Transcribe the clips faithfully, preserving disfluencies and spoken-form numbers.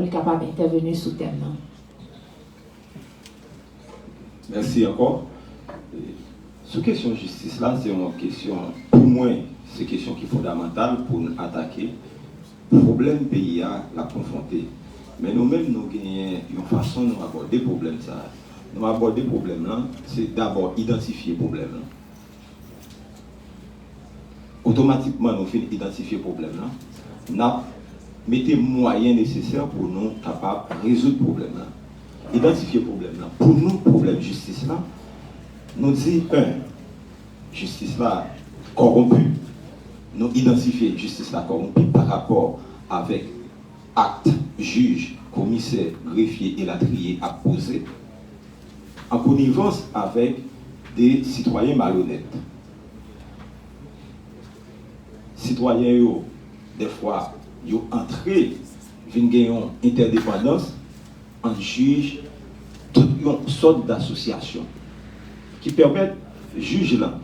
pou l kapab entèveni sou tèm nan. Mèsi ankò. Sou kesyon jistis la, se yon kesyon, pou mwen, se kesyon ki fondamantal pou n atake pwoblèm peyi a l ap konfwonte. Men nou menm, nou genyen yon fason nou abòde pwoblèm sa a. Nou abòde pwoblèm lan, se dabò idantifye pwoblèm lan. Otomatikman, nou fin idantifye pwoblèm lan, n ap mete mwayen nesesè pou nou kapab rezoud pwoblèm lan. Idantifye pwoblèm lan. Pou nou, pwoblèm jistis lan, nou di, en, jistis la kòwonpi. Nou idantifye jistis la kòwonpi pa rapò avèk ak jij, komisè, grefye, elatriye ap poze, an konivans avèk de sitwayen malonèt. Sitwayen yo, dèfwa, yo antre, vin gen yon entèdepandans ant jij, tout yon sòt dasosyasyon ki pèmèt jij lan,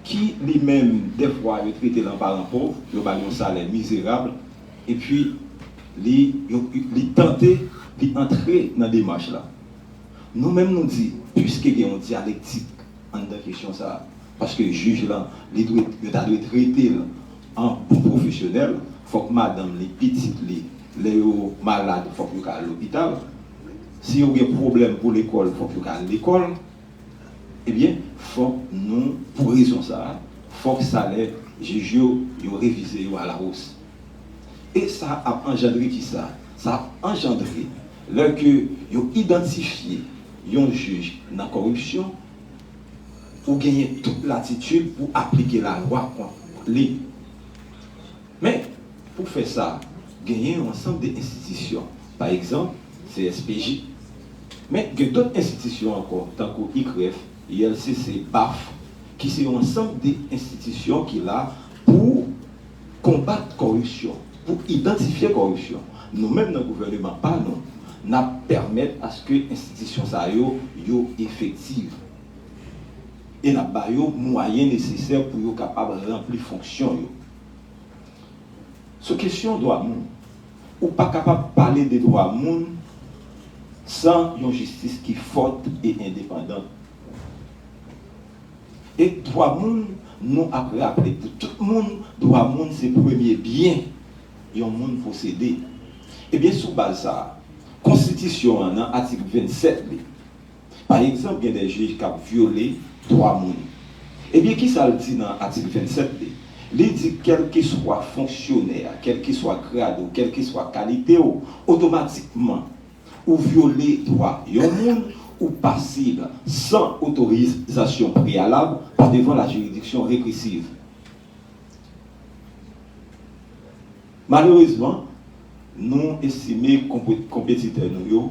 ki li menm, dèfwa, yo trete l an paran pòv, yo ba l yon salè mizerab, epi li, yo, li tante, li antre nan demach la. Nou menm, nou di, piske gen yon dyalektik anndan kesyon sa a, paske jij lan, li dwe, yo ta dwe trete l an bon pwofesyonèl, fòk madanm li, pitit li, lè yo malad, fòk yo ka al lopital. Si yo gen pwoblèm pou lekòl, fòk yo ka al lekòl. Ebyen, fòk nou, pou rezon sa a, fòk salè jij yo, yo revize yo alawos. E sa ap anjandre kisa? Sa ap anjandre lè ke yo idantifye yon jij nan kòripsyon, ou genyen tout latitid pou aplike lalwa kont li. Men, pou fè sa, genyen yon ansanm de enstitisyon, pa egzanp, C S P J. Men, gen dòt enstitisyon ankò, tankou I C R E F, I L C C, baf, ki se yon ansanm de enstitisyon ki la pou konbat kòripsyon, pou idantifye kòripsyon. Nou menm nan gouvèneman pa nou, n ap pèmèt aske enstitisyon sa yo, yo efektiv. E n ap ba yo mwayen nesesè pou yo kapab ranpli fonksyon yo. Sou kesyon dwa moun, ou pa kapab pale de dwa moun san yon jistis ki fòt e endepandan. E dwa moun, nou ap raple pou tout moun, dwa moun se premye byen yon moun posede. Ebyen, sou baz sa a, konstitisyon an nan atik vennsèt li, pa egzanp, gen de jij k ap vyole dwa moun. Ebyen, kisa l di nan atik vennsèt li? Li di, kèlkeswa fonksyonè a, kèlkeswa grad ou, kèlkeswa kalite w, otomatikman, ou vyole dwa yon moun, ou pasib, san otorizasyon preyalab, pa devan lajiridiksyon represiv. Malerezman, nou estime konpe-, konpetitè nou yo,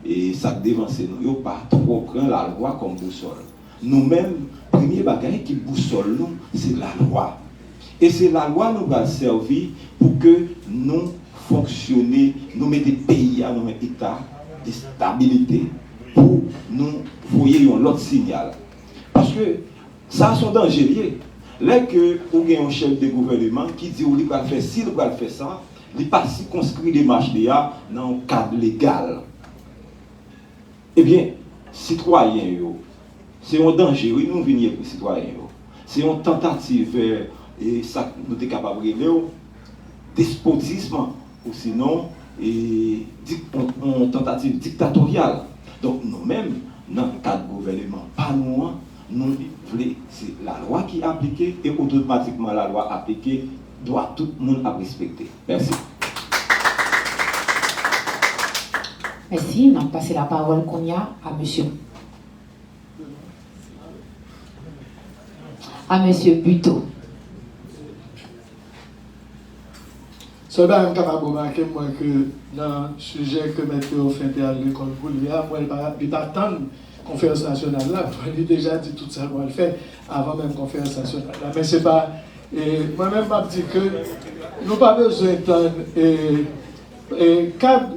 e sa k devanse nou yo, pa twò pran lalwa kòm bousòl. Nou menm, premye bagay ki bousòl nou, se lalwa. E se lalwa nou pral sèvi pou ke nou fonksyone, nou mete peyi a nan yon eta de stabilite pou nou voye yon lòt siyal. Paske sa se yon danje l ye. Lè ke ou gen yon chèf de gouvèneman ki di w li pral fè si, li pral fè sa, li pa sikonskri demach li a nan yon kad legal. Ebyen, sitwayen yo, se yon danje, wi, nou vin ye pou sitwayen yo. Se yon tantativ, e, e sa nou te kapab rele w despotism, ou sinon, e, dik-, yon, yon tantativ diktatoryal. Donk, nou menm, nan kad gouvèneman pa nou an, nou vle se lalwa ki aplike e otomatikman lalwa aplike, dwa tout moun ap respekte. Mèsi. Mèsi. N ap pase lapawòl kounye a a mesye, a mesye Buteau. Sèl bagay m kapab remake, m wè ke nan sijè ke Mèt Théophant te al lekòl pou li a, m wè li pa, li pa tann konferans nasyonal la, li deja di tout sa l pral fè avan menm konferans nasyonal la. Men se pa, e, mwen menm m ap di ke nou pa bezwen tann, e, e, kad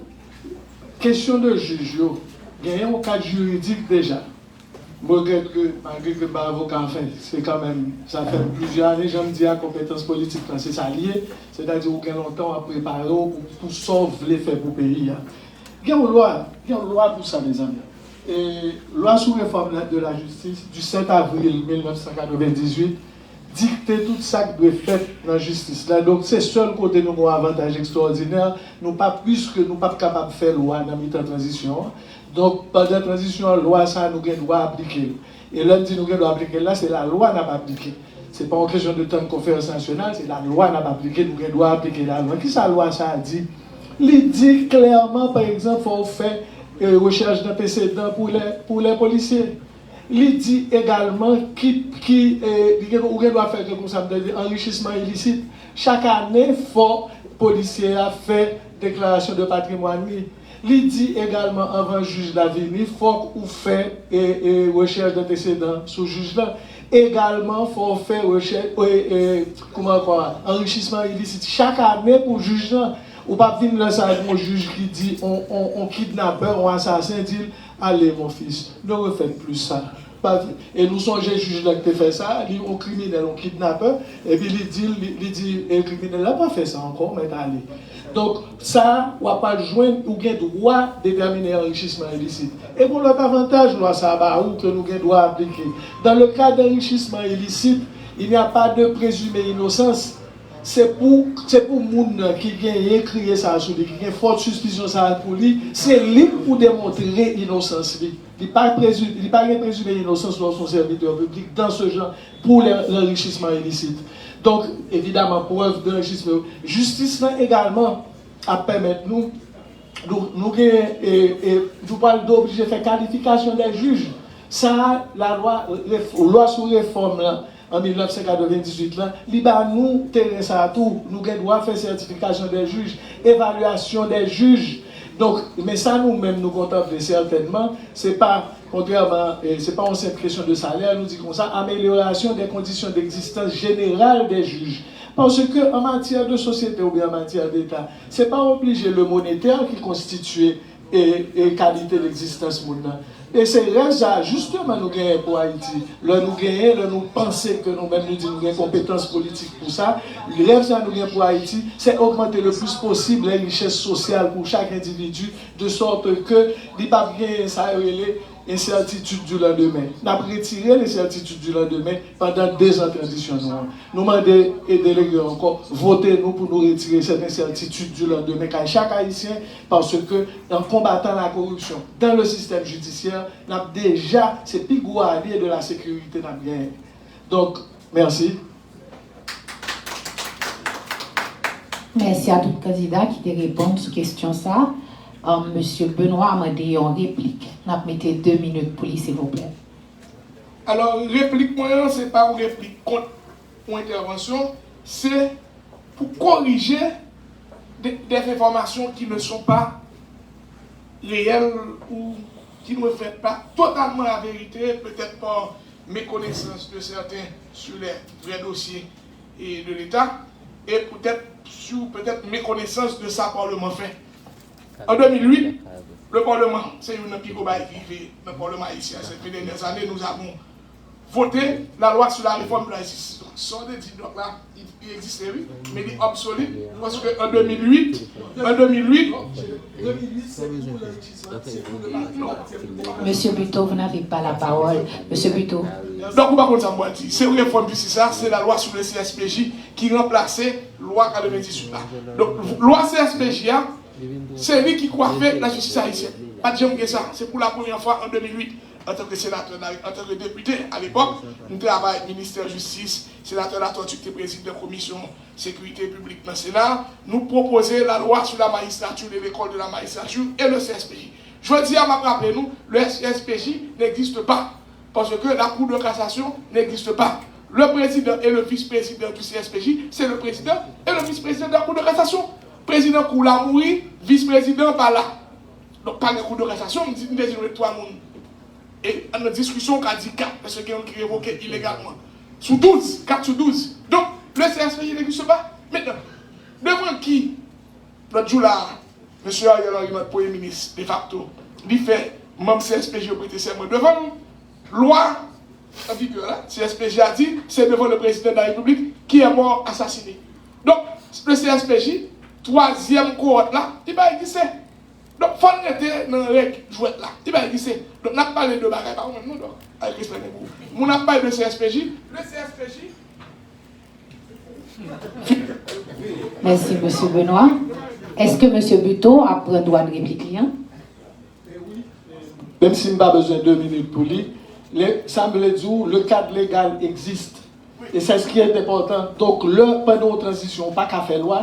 kesyon de jij yo, genyen yon kad jiridik deja. M regrèt ke, malgre ke m pa avoka, anfen, se kanmenm, sa fè plizyè ane, jan m di a, konpetans politik lan, se sa l ye. Sètadi, ou gen lontan w ap prepare w pou, pou sa w vle fè pou peyi a. Gen yon lwa, gen yon lwa pou sa, mezanmi. E lwa sou refòm la, de la jistis, du sept avril mil nèf san katrevendizuit, dikte tout sa k dwe fèt nan jistis la. Donk, se sèl kote nou gen yon avantaj ekstwòdinè, nou pa, piske nou p ap kapab fè lwa nan mitan tranzisyon an. Donk, pandan tranzisyon an, lwa sa a, nou gen dwa aplike l. E lè m di nou gen dwa aplike l la, se lalwa n ap aplike. Se pa yon kesyon de tann konferans nasyonal, se lalwa n ap aplike, nou gen dwa aplike lalwa. Kisa lwa sa a di? Li di klèman, pa egzanp, fò w fè, e, rechèch dantesedan pou lè, pou lè polisye. Li di egalman ki, ki, e, li gen, ou gen dwa fè ke konsa, m ta di, anrichisman ilisit. Chak ane, fò polisye a fè deklarasyon de patrimwàn li. Li di egalman, anvan jij la vini, fòk ou fè, e, e, rechèch dantesedan sou jij la. Egalman, fò w fè rechèch, e, e, kouman ankò, anrichisman ilisit chak ane pou jij la. Ou p ap vin lè sa a, yon jij ki di, on, on, on kidnapè, on asasen, di l, allez, mon fils, ne refaites plus ça. Pa vre. E nou sonje jij la ki te fè sa, li yon kriminèl, yon kidnapè, epi li di, li, li di, e kriminèl la pa fè sa ankò, mèt ale. Donk, sa, w ap al jwenn, ou gen dwa detèmine anrichisman ilisit. E gon lòt avantaj lwa sa a ba ou ke nou gen dwa aplike. Dans le cas d'enrichissement illicite, il n'y a pas de présumé innocence. Se pou, se pou moun nan ki genyen kriye sa a sou li, ki gen fòt sispisyon sa a pou li, se li k pou demontre inosans li. Li pa prezi-, li pa gen prezime inosans lòske yon sèvitè piblik dans ce genre pour le, l'enrichissement illicite. Donk, evidaman, prèv de anrichisman. Jistis lan egalman ap pèmèt nou, nou, nou gen, e, e, nou pral oblije fè kalifikasyon dè jij. Sa a, lalwa, ref-, lwa sou refòm lan, an mil nèf san katrevendizuit lan, li ba nou teren sa a tou. Nou gen dwa fè sètifikasyon dè jij, evalyasyon dè jij. Donk, men sa nou menm nou kontanple sètènman, se pa, kontrèman, e, se pa yon senp kesyon de salè, nou di konsa, amélioration des conditions d'existence générale des juges. Paske an matyè de sosyete oubyen an matyè deta, se pa oblije le monetè ki konstitye e, e kalite legzistans moun nan. E se rèv sa a, jisteman, nou genyen pou Ayiti. Lè nou genyen, lè nou panse ke nou menm nou di nou gen konpetans politik pou sa, rèv sa a nou gen pou Ayiti, se ogmante le plis posib les richesses sociales pour chaque individu, de sorte que li p ap genyen sa yo rele ensètitid di landemen. N ap retire lensètitid di landemen pandan de zan tranzisyon nou an. Nou mande e delege ankò, vote nou pou nou retire sèt ensètitid di landemen kay chak Ayisyen, paske an konbatan la koripsyon dan le sistèm jidisyè, n ap deja, se pi gwo alye de la sekirite n ap genyen. Donk, mèsi. Mèsi a tout kandida ki te reponn sou kesyon sa. Mesye Benoît mande yon replik. N ap mete de minit pou li, silvouplè. Alò, replik mwen an, se pa yon replik kont yon entèvansyon, se pou korije de, des informations qui ne sont pas réelles ou qui ne reflètent pas totalement la vérité, peut-être par méconnaissance de certains sur les vrais dossiers et de l'État, et peut-être sur peut-être méconnaissance de sa Parlement fait. En deux mille huit, le Parlement, c'est une des plus grosses qui fait dans le Parlement haïtien ces vingt dernières années, nous avons voté la loi sur la réforme de la justice. Donc, ça veut dire, donc là, il, il existait, oui, mais il est obsolète, parce qu'en deux mille huit, en deux mille huit, Monsieur Buteau, vous n'avez pas la parole. Monsieur Buteau. Donk, ou pa konn sa m pral di. Se yon refòm jistis la, se lalwa sou le C S P J ki ranplase lwa katrevendizuit la. Donk, lwa C S P J a, se li ki kwafe lajistis ayisyèn. Pa t janm gen sa. Se pou la premyè fwa an de mil uit, antanke senatè, antanke depite alepòk, m travay ministè jistis, senatè Latortue ki te prezidan komisyon sekirite piblik nan Sena, nou pwopoze la loi sur la magistrature et l'école de la magistrature et le C S P J. Jodi a, m ap raple nou, le C S P J n'existe pas, parce que la Cour de cassation n'existe pas. Le président et le vice-président du C S P J, c'est le président et le vice-président de la Cour de cassation. Prezidan kou la mouri, vis prezidan pa la. Donk pa gen kou de kasasyon, m di, m te di nou twa moun. E nan diskisyon ou ka di kat, paske gen youn ki revoke ilegalman. Sou douz, kat sou douz. Donk, le C S P J n'existe pas. Mentnan, devan ki, lòt jou la a, mesye Ariel Henry, premye minis defakto, li fè manm C S P J yo prete sèman devan l, Lwa an vigè la, C S P J a di, c'est devant le président de la République qui est mort assassiné. Donk, le C S P J, twazyèm kowòt la, li pa egziste. Donk, fò n rete nan règ jwèt la. Li pa egziste. Donk, n ap pale de bagay pa ou menm, non, donk, avèk respè gen pou ou. Moun ap pale de C S P J, le C S P J, Mèsi, mesye Benoît. Èske mesye Buteau ap pran dwa de replik li an? Menm si m pa bezwen de minit pou li, le, sa m vle di w, le cadre légal existe. Et c'est ce qui est important. Donk, lè pandan yon tranzisyon, ou pa ka fè lwa,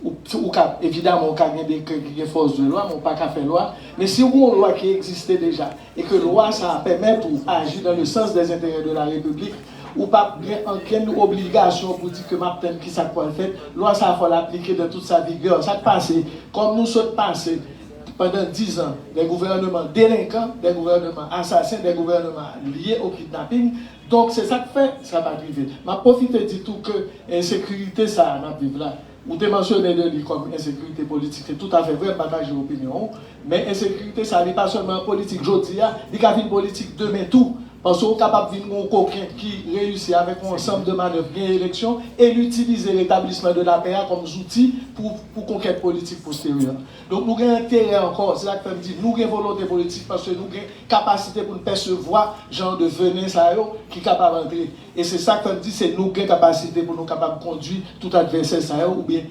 ou, ou ka, evidaman, ou ka gen dekrè ki gen fòs de lwa, men ou pa ka fè lwa. Men si w gen yon lwa ki egziste deja, e ke lwa sa a pèmèt ou aji dans le sens des intérêts de la République, ou p ap gen ankenn obligasyon pou di ke m ap tann kisa k pral fèt. Lwa sa a fò l aplike dans toute sa vigueur. Sa k pase, kòm nou sot pase pandan dizan, des gouvernements délinquants, des gouvernements assassins, des gouvernements liés au kidnapping. Donk, se sa k fè sa pa t rive. M ap pwofite di tou ke ensekirite sa a n ap viv la, ou te mansyone de li kòm ensekirite politik, se toutafè vre, m pataje opinyon w, men ensekirite sa a, li pa sèlman politik jodi a, li ka vin politik demen tou. Paske w kapab vin yon koken ki reyisi avèk yon ansanm de manèv, gen eleksyon, e l itilize retablisman de lapè a kòm zouti pou, pou konkèt politik posteryè. Donk, nou gen enterè ankò, se sa k fè m di, nou gen volonte politik paske nou gen kapasite pou n pèsevwa jan de venen sa yo ki kapab antre. E se sa k fè m di, se nou gen kapasite pou nou kapab kondui tout advèsè sa yo, oubyen,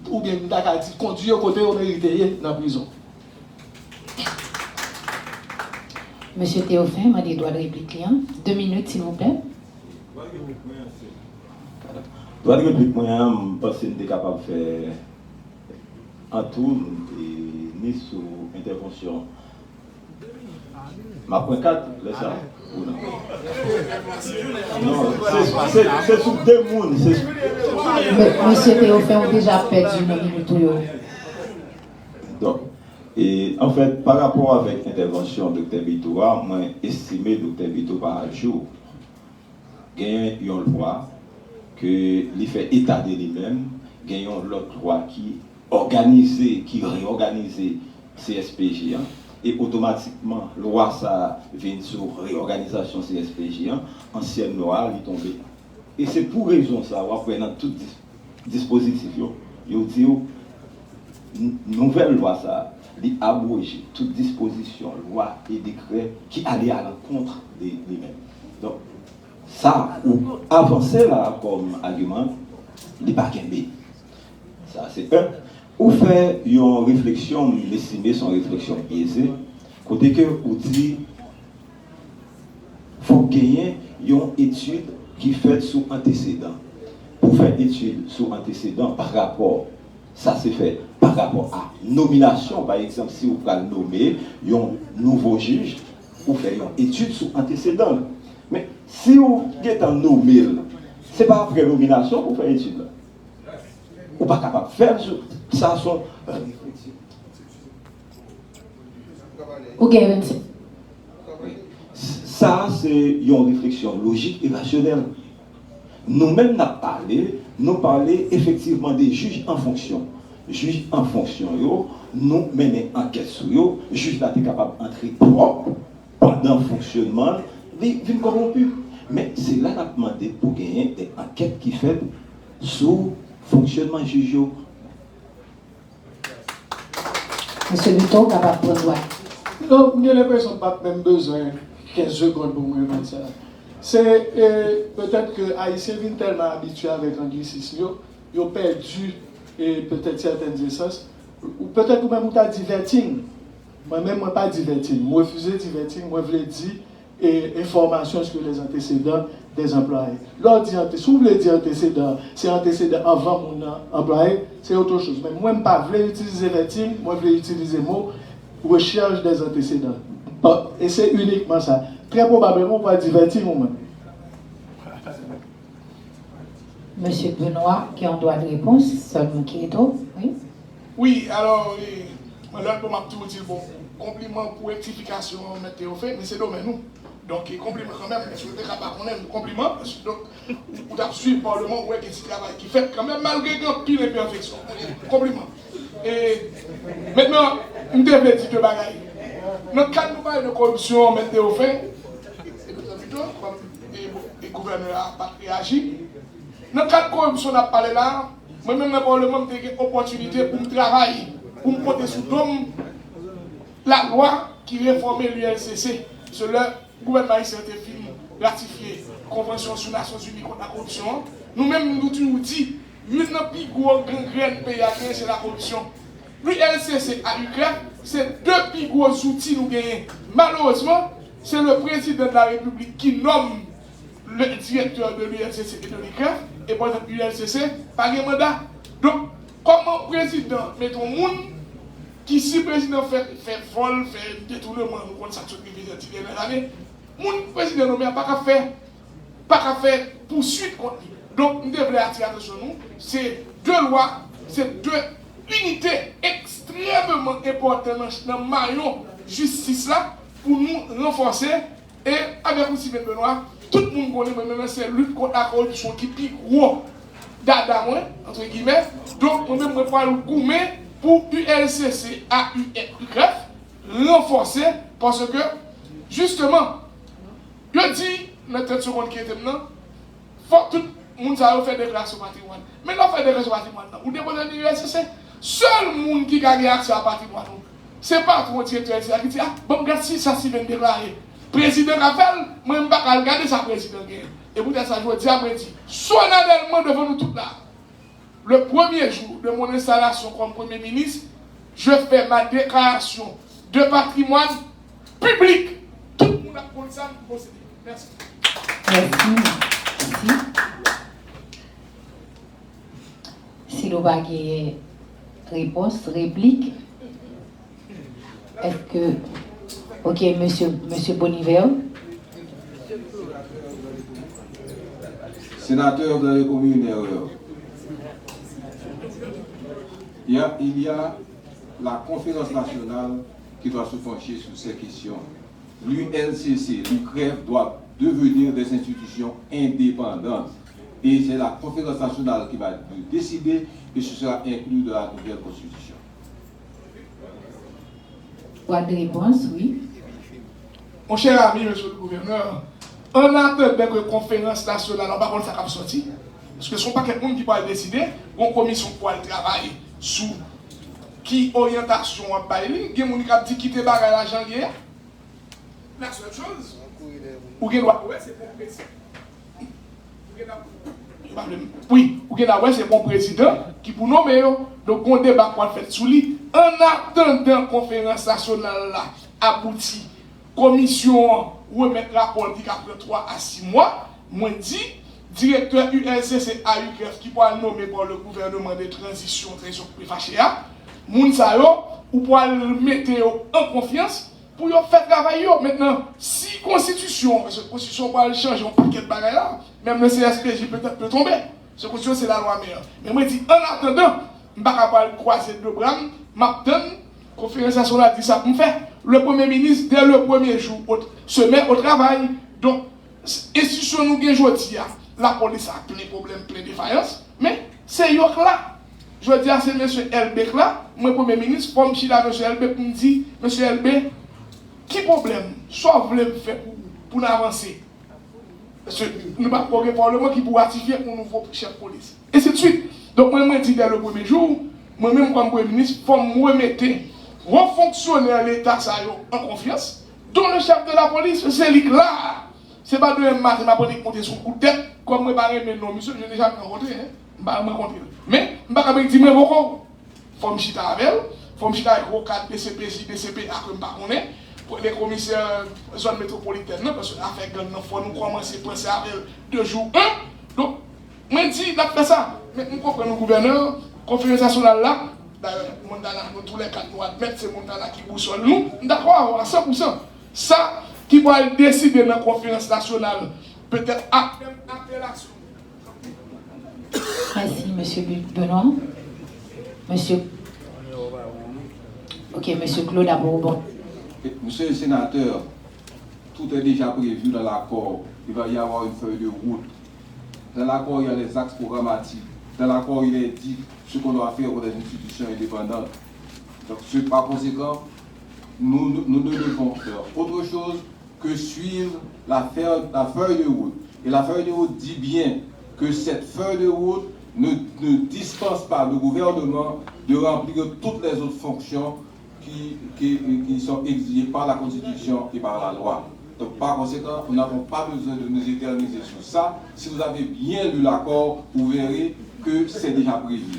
oubyen m ta ka di, kondui yo kote yo merite ye, nan prizon. Mesye Théophin mande dwa de replik li an. De minit, silvouplè. Dwa de replik mwen an, m panse m te kapab fè an tou, e, ni sou entèvansyon. M ap pran kat lè sa. Ou non? Non, se, se, se sou de moun. Se sou... Mesye Théophin, ou deja pèdi nan minit ou yo. Donk, E, anfèt, pa rapò avèk entèvansyon Doktè Buteau a, mwen estime Doktè Buteau pa ajou. Genyen yon lwa ke li fè eta de li menm, gen yon lòt lwa ki òganize, ki reyòganize C S P J an, e otomatikman, lwa sa a vin sou reyòganizasyon C S P J an, ansyèn lwa a, li tonbe. E se pou rezon sa a, w ap wè nan tout dis-, dispozitif yo, yo di w, nouvèl lwa sa a, li abwoje tout dispozisyon, lwa e dekrè ki ale alankont de li menm. Donk, sa ou avanse la a kòm agiman, li pa kenbe. Sa se en. Ou fè yon refleksyon, m estime se yon refleksyon byeze, kote ke ou di, fòk genyen yon etid ki fèt sou antesedan. Pou fè etid sou antesedan pa rapò, sa se fè pa rapò a nominasyon, pa egzanp, si ou pral nome yon nouvo jij, ou fè yon etid sou antesedan l. Men, si ou gentan nome l, se pa apre nominasyon pou fè etid la. Ou pa kapab fè l sou, sa se yon... Ou gen vennsenk. Sa se yon refleksyon lojik e rasyonèl. Nou menm n ap pale, nou pale efektivman de jij an fonksyon. Jij an fonksyon yo, nou mennen ankèt sou yo, jij la te kapab antre pwòp pandan fonksyonman l, li vin kòwonpi. Men se la n ap mande pou genyen de ankèt ki fèt sou fonksyonman jij yo. Mesye Buteau kapab pran dwa. Non, m gen lenpresyon m p ap menm bezwen kenz segonn pou m reponn sa. Se, e, petèt ke Ayisyen vin tèlman abitye avèk anglisis yo, yo pèdi, e, petèt sètèn esans. Ou petèt ou menm ou ta di vetting. Mwen menm mwen pa di vetting. M refize di vetting, mwen vle di e enfòmasyon sur les antécédents des employés. Lè w di ante, si w vle di antesedan, se antesedan anvan moun nan anplwaye, se otre choz. Men mwen m pa vle itilize vetting, mwen vle itilize mo recherche des antécédents. E se inikman sa. Trè pwobableman ou pral di vetting ou menm. Mesye Benoît gen yon dwa de repons, sèlman ki rete w, wi. Wi, alò, e, mwen lòt bò m ap toujou di l, bon, konpliman pou rektifikasyon an, Mèt Théophin, men se domèn ou. Donk, e, konpliman kanmenm, si w te ka pa konnen, konpliman, paske, donk, ou, ou t ap swiv Paleman, ou wè gen ti travay ki fèt kanmenm, malgre gen anpil enpèfeksyon. Konpliman. E, mentnan, m te vle di de bagay. Nan kad nou pale de koripsyon an, Mèt Théophin, gouvènè a pa t reyaji. Nan kad koripsyon n ap pale la, mwen menm nan pawòl mwen, m te gen opòtinite pou m travay, pou m pote sou do m lalwa ki refòme U L C C. Se lè gouvènman ayisyen an te fin ratifye Konvansyon sou Nasyonzini kont la koripsyon an. Nou menm, nou toujou di, youn nan pi gwo gangrèn peyi a genyen, se la koripsyon. U L C C a U K R E F, se de pi gwo zouti nou genyen. Malerezman, se le président de la République qui nomme le directeur de l'U L C C et de l'U K R E F, e pa egzanp, U L C C pa gen manda. Donk, kòman prezidan mete yon moun ki, si prezidan fè, fè vòl, fè detouneman, nou konn sa k sot rive nan ti dènye lane, moun prezidan nome a pa ka fè, pa ka fè pouswit kont li. Donk, m te vle atire atansyon nou, se de lwa, se de inite ekstrèmeman enpòtan nan, nan mayon jistis la pou nou ranfòse. E avèk ou, Steven Benoît, tout moun konnen mwen menm se lit kont la koripsyon ki pi gwo dada mwen, antre gimè. Donk, mwen menm, mwen pral goumen pou U L C C a U K R E F ranfòse, paske, jisteman, yo di, nan trant segonn ki rete m nan, fòk tout moun sa yo fè deklarasyon patrimwàn. Men lè w fè deklarasyon patrimwàn nan, ou depoze l nan U L C C. Sèl moun ki ka gen aksè a patrimwàn ou, se patwon, direktè, etsetera ki di, "A, ban m gad si sa Steven deklare." Prezidan ka fè l, mwen m pa ka al gade sa prezidan genyen. E poutèt sa, jodi a, mwen di, solanèlman devan nou tout la, le premier jour de mon installation comme Premier ministre, je fais ma déclaration de patrimoine public. Tout moun ap konn sa m posede. Mèsi. Mèsi. Mèsi. Si nou pa gen repons, replik, èske, ok, mesye, mesye Bonivel. Sénateur de la commune erreur. Il y a, il y a la conférence nationale qui doit se pencher sur ces questions. L'U L C C, l'U K R E F doivent devenir des institutions indépendantes. Et c'est la conférence nationale qui va décider et ce sera inclus dans la nouvelle constitution. Dwa de repons, wi. Monchè ami, mesye le gouvènè, an atandan ke konferans nasyonal, an pa konn sa k ap sòti, paske se yon pakèt moun ki pral deside, gon komisyon k pral travay sou ki oryantasyon w ap bay li, gen moun k ap di kite bagay la jan l ye a. La sèl choz, ou gen dwa wè se bon prezidan. Wi, ou gen dwa wè se bon prezidan ki pou nonmen yo. Donk, gon deba k pral fèt sou li. An atandan konferans nasyonal la abouti, komisyon an remèt rapò l ki ka pran twa a sis mwa, mwen di, direktè U L C C a U K R E F ki pral nonmen pa le gouvèneman de tranzisyon, tranzisyon ki fache a, moun sa yo, ou pral mete yo an konfyans, pou yo fè travay yo. Mentnan, si konstitisyon, paske konstitisyon pral chanje yon pakèt bagay la, menm le C S P J petèt pe tonbe. Se konstitisyon, se lalwa, men, men mwen di, an atandan, m pa ka pral kwaze de bra m, m ap tann konferans nasyonal di sa pou m fè. Le premye minis, dè le premye jou, o, se mèt o travay. Donk, enstitisyon nou gen jodi a, lapolis la plen pwoblèm, plen defayans, men se yo k la. Jodi a se mesye Elbe k la, mwen premye minis, fò m chita mesye Elbe pou m di, mesye Elbe, ki pwoblèm, sa w vle m fè pou, pou n avanse? Paske nou pa ko gen pawòl mwen ki pou ratifye yon nouvo chèf polis. Ensidswit. Donk mwen, mwen di dè le premye jou, mwen menm kòm premye minis, fò m remete wo fonksyonè leta sa yo an konfyans, dont le chef de la police, se li k la. Se pa demen maten m ap annik monte sou kout tèt, kòm mwen pa renmen non misye, je l'ai jamais rencontré, hein. M pa renmen kontre l. Men, m pa ka vin di mwen poko. Fò m chita avè l, fò m chita avèk wo kad D C P J, D C P A ke m pa konnen, le komisè zòn metwopolitèn nan, paske afè gang nan fò nou kòmanse panse avè l de jou en. Donk, mwen di n ap fè sa. Men m konprann ou gouvènè, konferans nasyonal la, dayè Montana, nou toulèkat nou admèt se Montana ki bousòl nou, m dakò avè w a san pou san. Sa ki pral deside nan konferans nasyonal, petèt apèl, apelasyon. Mèsi, mesye Benoît. Mesye, ok, mesye Claude ap rebon. Monsieur le sénateur, tout est déjà prévu dans l'accord. Il va y avoir une feuille de route. Dans l'accord, il y a les axes programmatiques. Dans l'accord, il est dit ce qu'on doit faire pour des institutions indépendantes. Donc, par conséquent, nous, nous, nous ne devons faire autre chose que suivre la, la feuille de route. Et la feuille de route dit bien que cette feuille de route ne, ne dispense pas le gouvernement de remplir toutes les autres fonctions qui, qui, qui sont exigées par la Constitution et par la loi. Donc, par conséquent, nous n'avons pas besoin de nous éterniser sur ça. Si vous avez bien lu l'accord, vous verrez que c'est déjà prévu.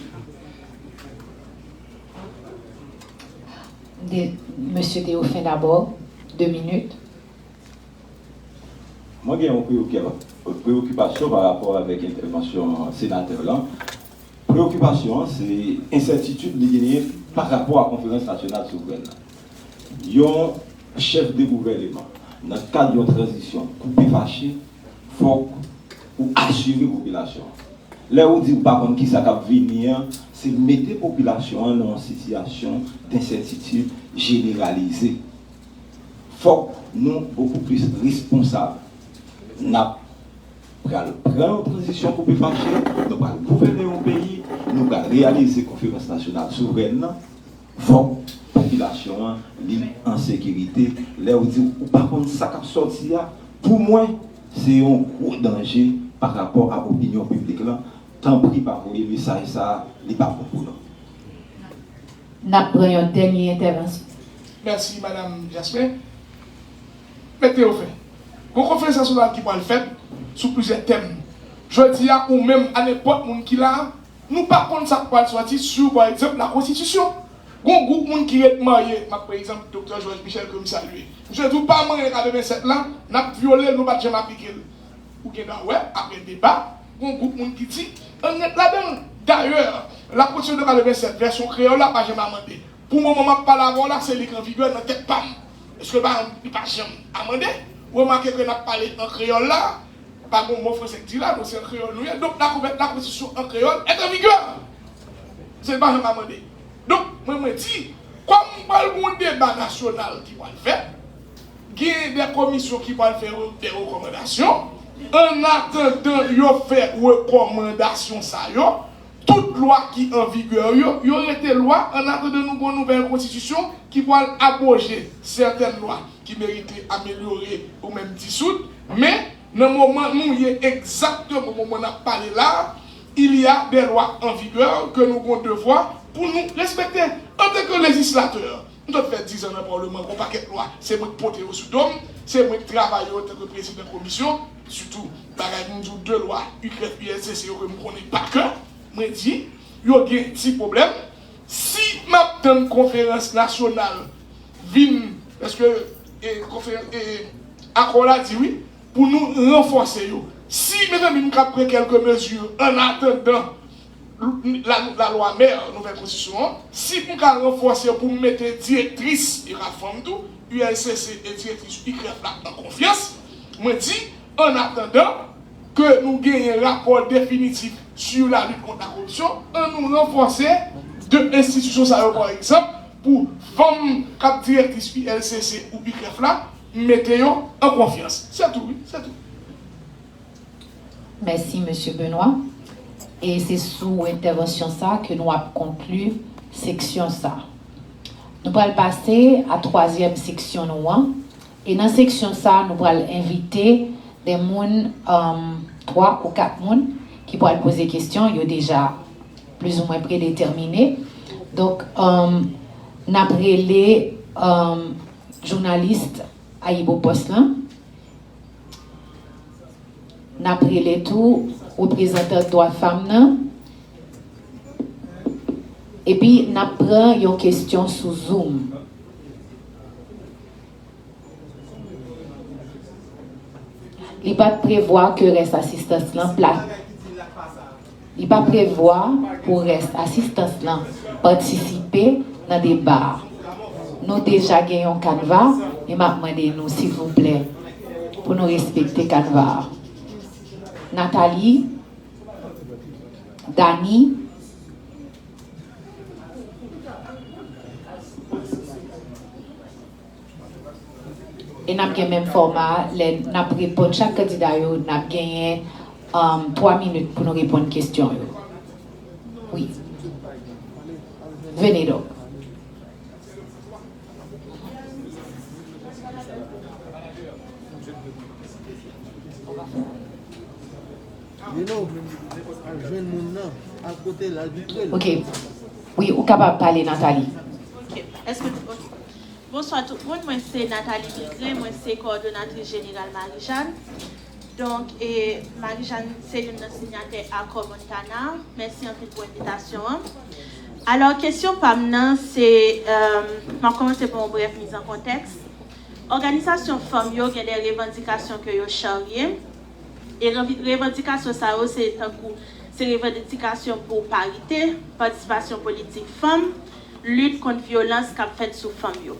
De, Monsieur Théophile d'abord, deux minutes. Mwen gen yon preokipa- preyokipasyon pa rapò avèk entèvansyon senatè lan. Preyokipasyon an se ensètitid li genyen pa rapò a Konferans Nasyonal Souvrèn nan. Yon chèf de gouvèneman, nan kad yon tranzisyon koupe fache, fòk ou asire popilasyon an. Lè ou di ou pa konn kisa k ap vini an, se mete popilasyon an nan yon sitiyasyon densètitid jeneralize. Fòk nou bokou plis responsab. N ap pral pran yon tranzisyon koupe fache, nou pral gouvène yon peyi, nou pral reyalize konferans nasyonal souvrèn nan. Fòk popilasyon an li an sekirite. Lè ou di ou pa konn sa k ap sòti a, pou mwen, se yon gwo danje pa rapò a opinyon piblik lan. Tanpri pa voye mesaj sa a, li pa bon pou nou. N ap pran yon dènye entèvansyon. Mèsi, Madanm Jasmin. Mete yo fen. Gon konferans nasyonal ki pral fèt sou plizyè tèm. Jodi a, ou menm, a nenpòt moun ki la a, nou pa konn sa k pral sòti sou, pa egzanp, lakonstitisyon. Gon gwoup moun ki ret marye, m ap pran egzanp Doktè Jòj Michèl ke m salye. Misye di w pa manyen katrevennsèt la, n ap vyole l, nou pa t janm aplike l. Ou gen dwa wè, apre deba, gon gwoup moun ki di, ann ret ladan l. Dayè, lakonstitisyon de katrevennsèt, vèsyon kreyòl la pa janm amande. Pou moman m ap pale avè w la, se li k an vigè nan tèt pa m. Èske l pa, li pa janm amande? Ou remake ke n ap pale an kreyòl la, pa gon mo franse k di la, donk se an kreyòl nou ye. Donk, lakonstitisyon an kreyòl est en vigueur. Se li pa janm amande. Donk, mwen, mwen di, kòm pral gon deba nasyonal ki pral fèt, gen de komisyon ki pral fè de rekòmandasyon. Annatandan yo fè rekòmandasyon sa yo, tout lwa ki an vigè yo, yo rete lwa annatandan nou gon nouvèl konstitisyon ki pral abwoje sètèn lwa ki merite amelyore ou menm disoud. Men, nan moman nou ye egzakteman, moman n ap pale la a, il y a des lois en vigueur ke nou gon devwa pou nou respekte. Antanke lejislatè, m sot fè dizan nan palman, gon pakèt lwa, se mwen k pote yo sou do m, se mwen k travay yo antanke prezidan komisyon, sitou bagay m di w de lwa UCREF, ULCC yo ke m konnen pa kè, mwen di, yo gen ti pwoblèm. Si m ap tann konferans nasyonal vin, èske e, konferans, e, akò la di wi, pou nou ranfòse yo. Si, mezanmi, m ka pran kèlke mezi annatandan lalwa mè, nouvèl konstitisyon an, si m ka ranfòse pou m mete direktris, e ka fanm tou, ULCC e direktris UCREF la an konfyans, mwen di, annatandan ke nou genyen rapò definitif sur la lutte contre la corruption, an nou ranfòse de enstitisyon sa yo, pa egzanp, pou fanm k ap direktris ULCC ou UCREF la, m mete yo an konfyans. Se tou, wi, se tou. Mèsi, Mesye Benoît. E se sou entèvansyon sa ke nou ap konkli seksyon sa. Nou pral pase a twazyèm seksyon nou an. E nan seksyon sa, nou pral envite de moun, um, twa ou kat moun ki pral poze kesyon. Yo deja plizoumwen predetèmine. Donk, um, n ap rele, um, jounalis Ayibopost lan. N ap rele tou reprezantan dwa fanm nan. Epi n ap pran yon kesyon sou Zoom. Li pa t prevwa ke rès asistans lan pla- Li pa prevwa pou rès asistans lan patisipe nan deba a. Nou deja gen yon kanva, e m ap mande nou, silvouplè, pou nou respekte kanva a. Nathalie, Dany, E n ap gen menm fòma a, lè n ap reponn chak kandida yo, n ap genyen, um, twa minit pou nou reponn kesyon yo. Wi. Venez donc. You know, al jwenn moun nan, al kote l, al vin pre l. Ok. Wi, ou kapab pale, Nathalie. Ok. Èske, ok. Bonswa tout moun, mwen se Nathalie Vilgrain, mwen se kowòdonatris jeneral Marijàn. Donk, e, Marijàn se youn nan sinyatè Akò Montana. Mèsi anpil pou envitasyon an. Alò, kesyon pa m nan, se, euh, m ap kòmanse pa yon brèf miz an kontèks. Òganizasyon fanm yo gen de revandikasyon ke yo charye. E revi- revandikasyon sa yo se tankou se revandikasyon pou parite, patisipasyon politik fanm, lit kont vyolans k ap fèt sou fanm yo.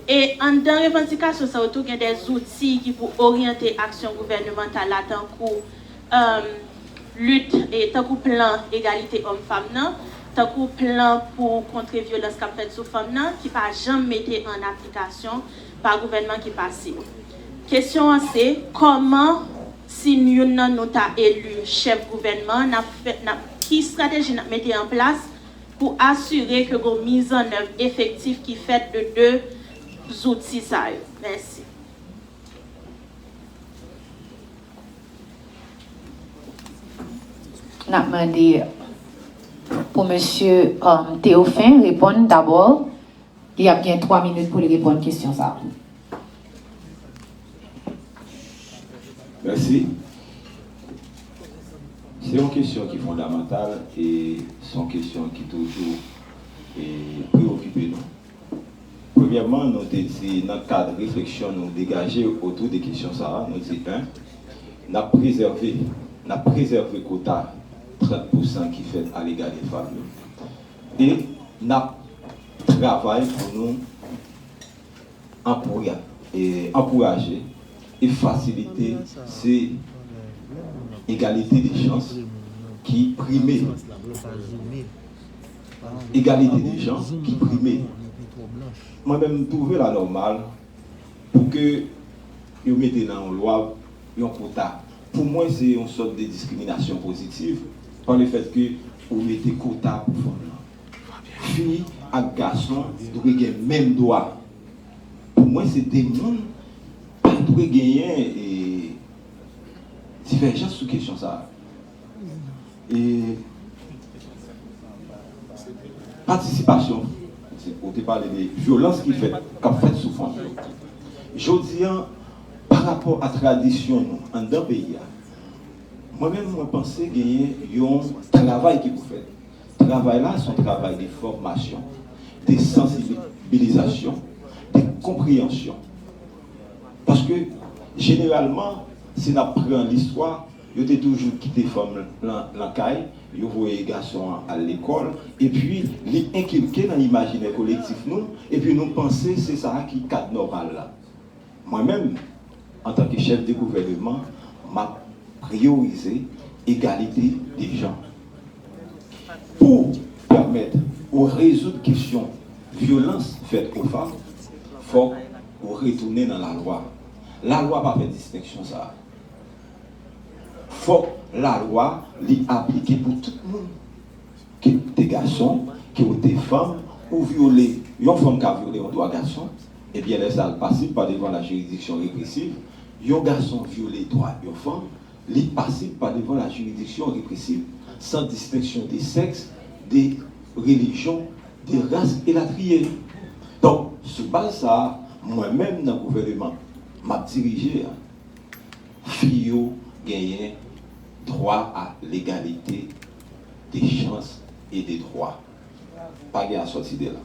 E anndan revandikasyon sa yo tou gen de zouti ki pou oryante aksyon gouvènemantal la tankou, um, lit e tankou plan egalite òm fanm nan, tankou plan pou kontre vyolans k ap fèt sou fanm nan ki pa janm mete an aplikasyon pa gouvènman ki pase yo. Kesyon an se, kòman si youn nan nou ta eli chèf gouvènman, n ap fè, n ap, ki estrateji n ap mete an plas pou asire ke gon mizannèv efektif ki fèt de de zouti sa yo? Mèsi. N ap mande pou mesye um, Théophin reponn dabò. Li ap gen twa minit pou li reponn kesyon sa a. Mèsi. Se yon kesyon ki fondamantal e se yon kesyon ki toujou e, preokipe nou. Premyèman, nou te di nan kad refleksyon nou degaje otou de kesyon sa a, nou di en, n ap prezève, n ap prezève kota trant pousan ki fèt alega de fanm yo. E n ap travay pou nou ankoura- e ankouraje e fasilite se egalite de chans ki prime. Egalite de chans ki prime. Mwen menm, m twouve l anòmal pou ke yo mete nan yon lwa yon kota. Pou mwen, se yon sòt de diskriminasyon pozitiv pa le fèt ke ou mete kota pou fanm nan. Fi ak gason dwe gen menm dwa. Pou mwen, se de moun pa dwe genyen e, divèjans sou kesyon sa a. E, patisipasyon, ou te pale de vyolans ki fèt, k ap fèt sou fanm yo. Jodi a, pa rapò a tradisyon nou anndan peyi a, mwen menm, mwen panse genyen yon travay ki pou fèt. Travay la, se yon travay de fòmasyon, de sansibilizasyon, de konpreyansyon. Paske, jeneralman, si n ap pran listwa, yo te toujou kite fanm lan, lan kay, yo voye gason an al lekòl, epi li enkilke nan imajinè kolektif nou, epi nou panse se sa a ki kad nòmal la. Mwen menm, antanke chèf de gouvèneman, m ap priyorize egalite de jan. Pou pèmèt ou rezoud kesyon vyolans fèt o fanm, fòk ou retounen nan lalwa. Lalwa pa fè distenksyon sa a. Fòk lalwa li aplike pou tout moun. Ke w te gason, ke w te fanm, ou vyole, yon fanm ka vyole yon dwa gason, ebyen lè sa a l pasib pa devan lajiridiksyon represiv. Yon gason vyole dwa yon fanm, li pasib pa devan lajiridiksyon represiv, san distenksyon de sèks, de relijyon, de ras, elatriye. Donk, sou baz sa a, mwen menm nan gouvèneman m ap dirije a, fi yo genyen droit à l'égalité des chances et des droits. Pa gen a sòti de la.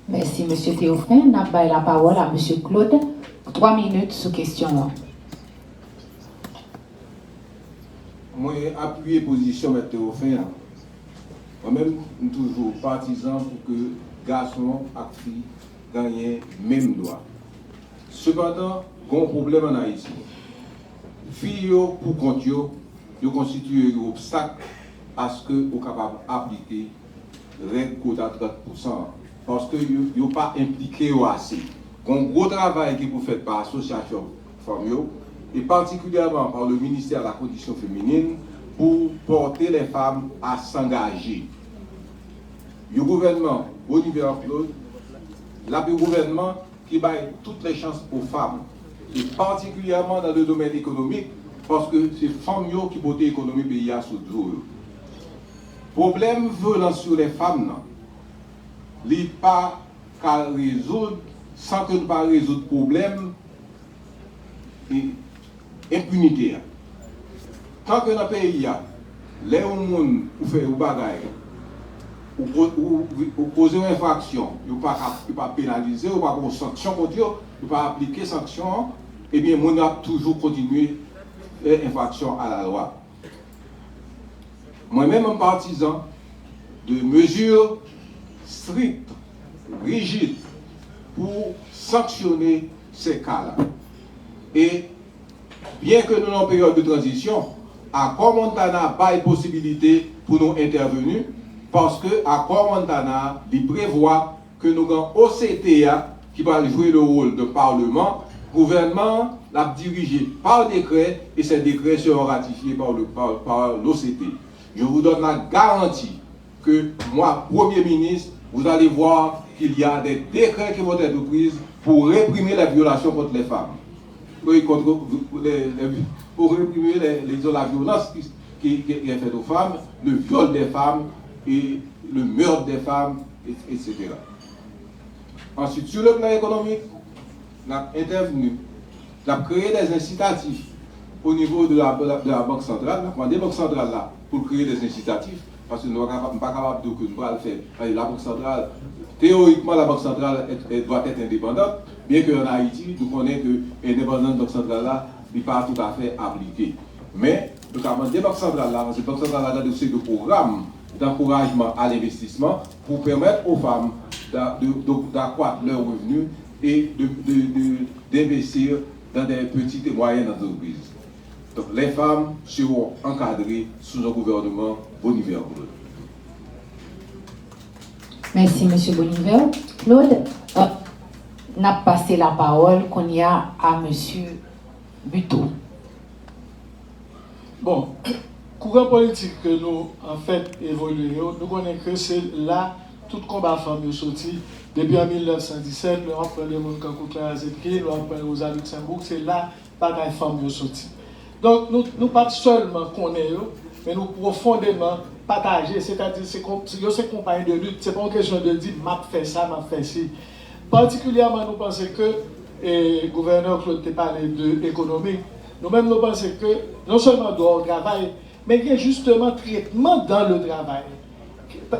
Mèsi, mesye Théophin. N ap bay lapawòl a mesye Claude pou twa minit sou kesyon an. Mwen apiye pozisyon Mèt Théophin an. Mwen menm, m toujou patizan pou ke gason ak fi genyen menm dwa. Sepandan, gen yon pwoblèm ann Ayiti. Fi yo, pou kont yo, yo konstitiye yon obstak aske ou kapab aplike règ kota trant pousan an, paske yo, yo pa enplike yo ase. Gen yon gwo travay ki pou fèt pa asosyasyon fanm yo, e patikilyèman pa le ministère de la Condition Féminine, pou porter les femmes à s'engager. Yon gouvènman, Bolivar Claude, l ap yon gouvènman ki bay tout les chances aux femmes, et particulièrement dans le domaine économique, paske se fanm yo ki pote ekonomi peyi a sou do yo. Pwoblèm vyolans sou lè fanm nan, li pa ka rezoud san ke nou pa rezoud pwoblèm e enpinite a. Tan ke nan peyi a, lè yon moun ou fè yon bagay, ou, ko- ou, ou koze yon enfraksyon, yo pa ka, yo pa penalize, yo pa pran yon sanksyon kont yo, yo pa aplike sanksyon an, ebyen, moun yo ap toujou kontinye fè enfraksyon a la lwa. Mwen menm, m patizan de mezi strik, rijid, pou sanksyone se ka la. E byen ke nou nan peryòd de tranzisyon, akò Montana bay posibilite pou nou entèveni, paske akò Montana, li prevwa ke nou gen O C T a ki pral jwe le wòl de palman, gouvènman an l ap dirije pa dekrè, e se dekrè seront ratifye pa le, pa, pa l'O C T. Je vous donne la garantie que moi, Premier ministre, vous allez voir qu'il y a des décrets qui vont être prises pour réprimer les violations contre les femmes. Oui, contre les, les- pour réprimer les, les- la violence qui, qui, qui est faite aux femmes, le viol des femmes et le meurtre des femmes, et- et cetera. Ensuite, sur le plan économique, n ap entèvni, n ap kreye des incitatifs au niveau de la, de la, de la Banque Centrale, n ap mande Bank Santral la pou l kreye des incitatifs, paske nou pa kapab, m pa kapab di w ke nou pral fè, paske la Banque Centrale, théoriquement, la Banque Centrale est- est- doit être indépendante, bien que en Haïti, nou konnen ke endepandans Bank Santral la, li pa toutafè aplike. Men, nou ka mande Bank Santral la, paske Bank Santral la gen yon seri de pwogram d'encouragement à l'investissement pour permettre aux femmes d'a- de- de- d'accroître leurs revenus et de- de- de- d'investir dans des petites et moyennes entreprises. Donc, les femmes seront encadrées sous un gouvernement Bonivert Claude. Mèsi, mesye Bonivert. Claude, euh, n ap pase lapawòl kounye a a mesye Buteau. Bon, kouran politik ke nou, anfèt, evolye yo, nou konnen ke se la tout konba fanm yo soti. Depi an mil nèf san disèt, lè w ap pran de moun kankou Clara Zetkin, lè w ap pran Rosa Luxemburg, se la batay fanm yo soti. Donk, nou, nou pa t sèlman konnen yo, men nou pwofondeman pataje, sètadi se kon- yo se konpay de lit, se pa yon kesyon de di m ap fè sa, m ap fè si. Patikilyèman, nou panse ke, e gouvènè Claude te pale de ekonomik, nou menm nou panse ke non sèlman dwa o travay, men gen jisteman tretman dan le travay.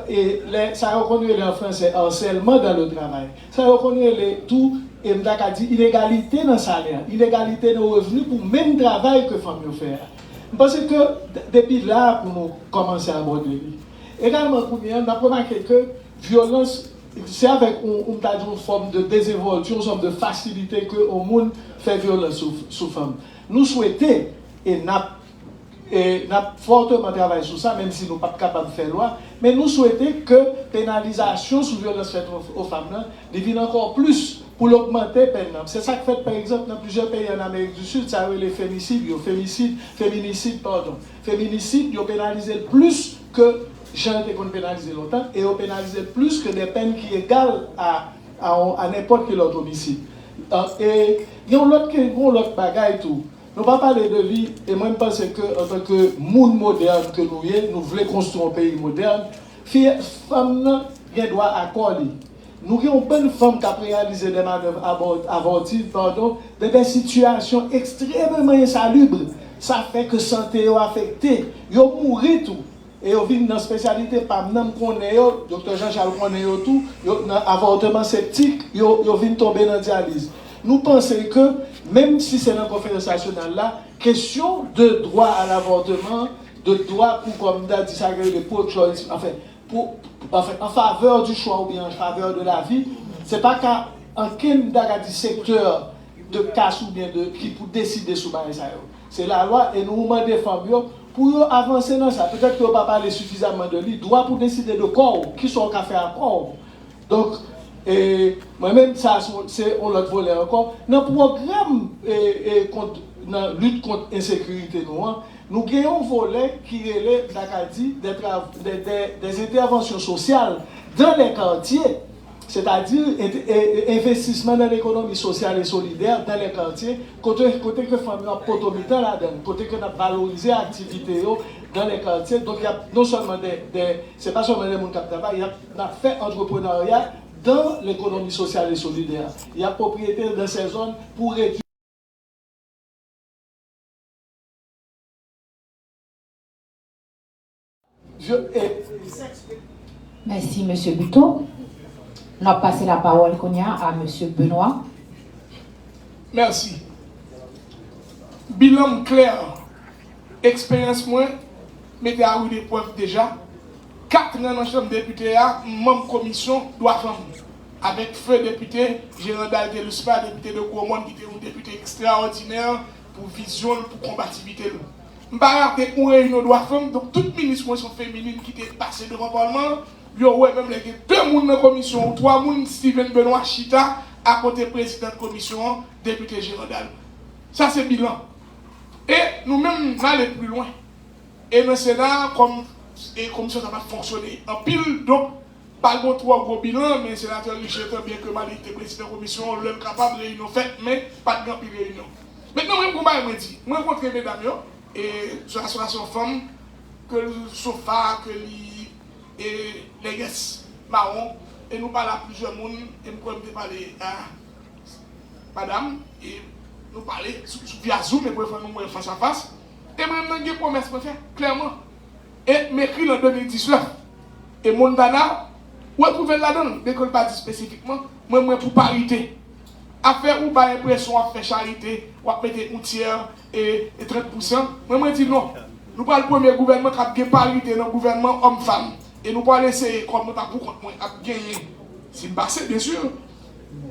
E lè, sa yo konn rele an fransè harcèlement dans le travail. Sa yo konn rele tou, e m ta ka di, inegalite nan salè, inegalite nan revni pou menm travay ke fanm yo fè a. M panse ke d- depi la pou nou kòmanse abòde li. Egalman, kounye a, n ap remake ke vyolans, se avèk yon, yon, m ta di, yon fòm de dezenvòlti, yon fòm de fasilite ke yon moun fè vyolans sou, sou fanm. Nou swete, e n ap e n ap fòteman travay sou sa, menm si nou p ap kapab fè lwa, men nou swete ke penalizasyon sou vyolans fèt o, o fanm nan, li vin ankò plis pou l ogmante pèn nan. Se sa k fèt, pa egzanp, nan plizyè peyi ann Amerik di Sid, sa yo rele femisid yo, femisid, feminisid, padon. Feminisid, yo penalize l plis ke jan yo te konn penalize lontan, e yo penalize l plis ke de pèn ki egal a, a, a nenpòt ki lòt omisid. E gen yon lòt, gen yon lòt bagay tou. Nou pa pale de li, e mwen m panse ke antanke moun modèn ke nou ye, nou vle konstwi yon peyi modèn, fi, fanm nan gen dwa a kò li. Nou gen yon bann fanm k ap reyalize de manèv abò- avòtiv, padon, de de sitiyasyon ekstrèmeman ensalib. Sa fè ke sante yo afekte, yo mouri tou. E yo vin nan espesyalite pa m nan, m konnen yo, Doktè Jean Charles konnen yo tou, yo nan avòteman septik, yo, yo vin tonbe nan dyaliz. Nou panse ke, menm si se nan konferans nasyonal la, kesyon de dwa a lavòteman, de dwa pou, kòm m ta di sa, gen de pro-choice, anfen, pou, anfen, an favè di chwa oubyen an favè de lavi, se pa ka ankenn, m ta ka di, sektè de kas oubyen de, ki pou deside sou bagay sa yo. Se lalwa, e nou mande fanm yo pou yo avanse nan sa. Petèt ke yo pa pale sifizaman de li. Dwa pou deside de kò w, kisa w ka fè a kò w. Donk, e, mwen menm, sa se yon- se yon lòt volè ankò. Nan pwogram, e, e, kont, nan lit kont ensekirite nou an, nou gen yon volè ki rele, m ta ka di, de tra- de, de, des interventions sociales dans les quartiers. Sètadi, e, e, e, envestisman nan lekonomi sosyal e solidè, dans les quartiers, kote, kote ke fanm yo ap poto mitan ladan l, kote ke n ap valorize aktivite yo dans les quartiers. Donk, y ap non sèlman de, de, se pa sèlman de moun k ap travay, y ap, n ap fè antreprenarya dans lekonomi sosyal e solidè. Y ap pwopriyete dans ces zones pou redui Mèsi, mesye Buteau. N ap pase lapawòl kounye a a mesye Benoît. Mèsi. Bilan m klè. Eksperyans mwen mete a rude eprèv deja. Kat an nan Chanm Depite a, m manm komisyon dwa fanm. Avèk feu depite Gerandal Theluspa, depite de Gwo Mòn, ki te yon depite ekstraòdinè pou vizyon l, pou konbativite l. M pa rate yon reyinyon dwa fanm, donk tout minis mwen se feminin ki te pase devan palman an, yo wè menm lè gen de moun nan komisyon ou twa moun, Steven Benoît chita akote prezidan komisyon an, depite Gerandal. Sa se bilan. E nou menm, n ale pli lwen. E nan Sena, kòm, e komisyon sa pa t fonksyone anpil, donk, pa t gon twò gwo bilan, men senatè Richetan, byenke malgre li te prezidan komisyon an, lè l kapab, reyinyon fèt, men pa t gen anpil reyinyon. Mentnan, mwen, gon bagay mwen di, mwen rankontre medam yo, e swa, swa se yon fanm, ke l sofa, ke li, e nègès mawon, e nou pale a plizyè moun, e m kwè m te pale a madanm, e nou pale sou, sou via Zoom, e premye fwa nou wè fas a fas. E mwen menm, gen pwomès mwen fè, klèman. E m ekri l an de mil diznèf. E Montana, ou retwouve l ladan l, byenke l pa di espesifikman, mwen, mwen pou parite. Afè ou bay enpresyon w ap fè charite, w ap mete yon tyè e, e trant pousan, mwen, mwen di non. Nou pral premye gouvènman k ap gen parite nan gouvènman òm fanm. E nou pral eseye, kòm mwen pa pou kont mwen ap genyen, si m pase, byen si,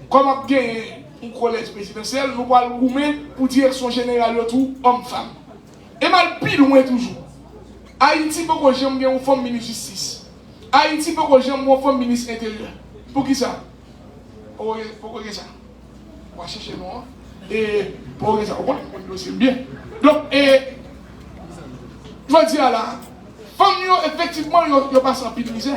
kòm ap genyen yon kolèj prezidansyèl, nou pral goumen pou direksyon jeneral yo tou, òm fanm. E m al pi lwen toujou. Ayiti poko janm gen yon fanm minis jistis. Ayiti poko janm gen yon fanm minis enteryè. Poukisa? Poko gen, poko gen sa. W a chèche non an. E poko gen sa. Ou konnen, ou konn dosye m byen. Donk, e, jodi a la, fanm yo, efektivman, yo, yo pase anpil mizè.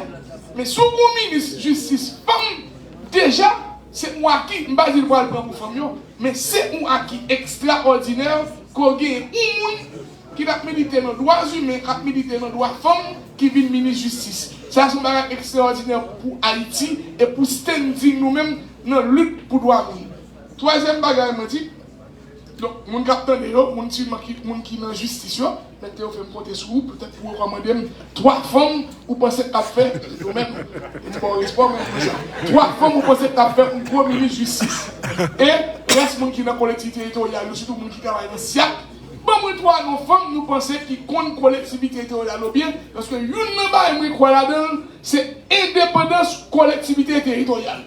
Men si w gen yon minis jistis fanm, deja, se yon aki, m pa di l pral pran pou fanm yo, men se yon aki ekstraòdinè ke w gen yon moun ki t ap milite nan dwa imen, k ap milite nan dwa fanm, ki vin minis jistis. Sa se yon bagay ekstraòdinè pou Ayiti e pou standing nou menm nan lit pou dwa moun. Twazyèm bagay mwen di, donk, moun k ap tande yo, moun sèlman ki, moun ki nan jistis yo, mèt yo fè m konte sou ou, petèt pou rekòmande m twa fanm ou panse k ap fè, yo menm, e m ba w respè, men konsa. Twa fanm ou panse k ap fè yon gwo minis jistis. E rès moun ki nan kolektivite teritoryal yo, sitou moun ki travay nan syak, ban mwen twa non fanm nou panse ki konn kolektivite teritoryal yo byen, paske youn nan bagay mwen kwè ladan l, se endepandans kolektivite teritoryal.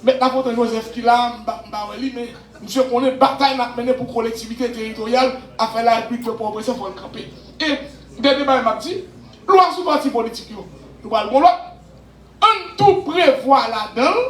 Mèt Lafontan Joseph ki la, m pa, m pa wè li, men misye konnen batay n ap mennen pou kolektivite teritoryal, afè larepiblik de Pòtoprens fò l kanpe. E dènye bagay m ap di, lwa sou pati politik yo, nou pral gon lòt. Ann tou prevwa ladan l,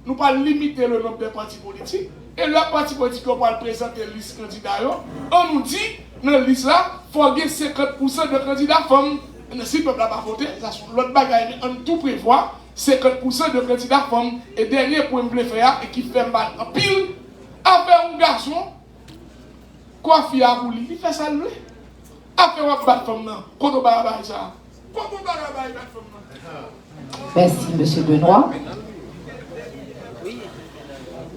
nou pral limite le nonb de pati politik, e lè pati politik yo pral prezante lis kandida yo, ann nou di, nan lis la, fò gen senkant pousan de kandida fanm. Mentnan, si pèp la pa vote, sa se yon lòt bagay, men ann tou prevwa senkant pousan de kandida fanm. E dènye pwen m vle fè a, e ki fè m mal anpil, afè yon gason, kwafi a pou li, li fè sa l vle. Afè w ap bat fanm nan, kote w bay bagay sa a? Kote w bay bagay bat fanm nan? Mèsi, mesye Benoît.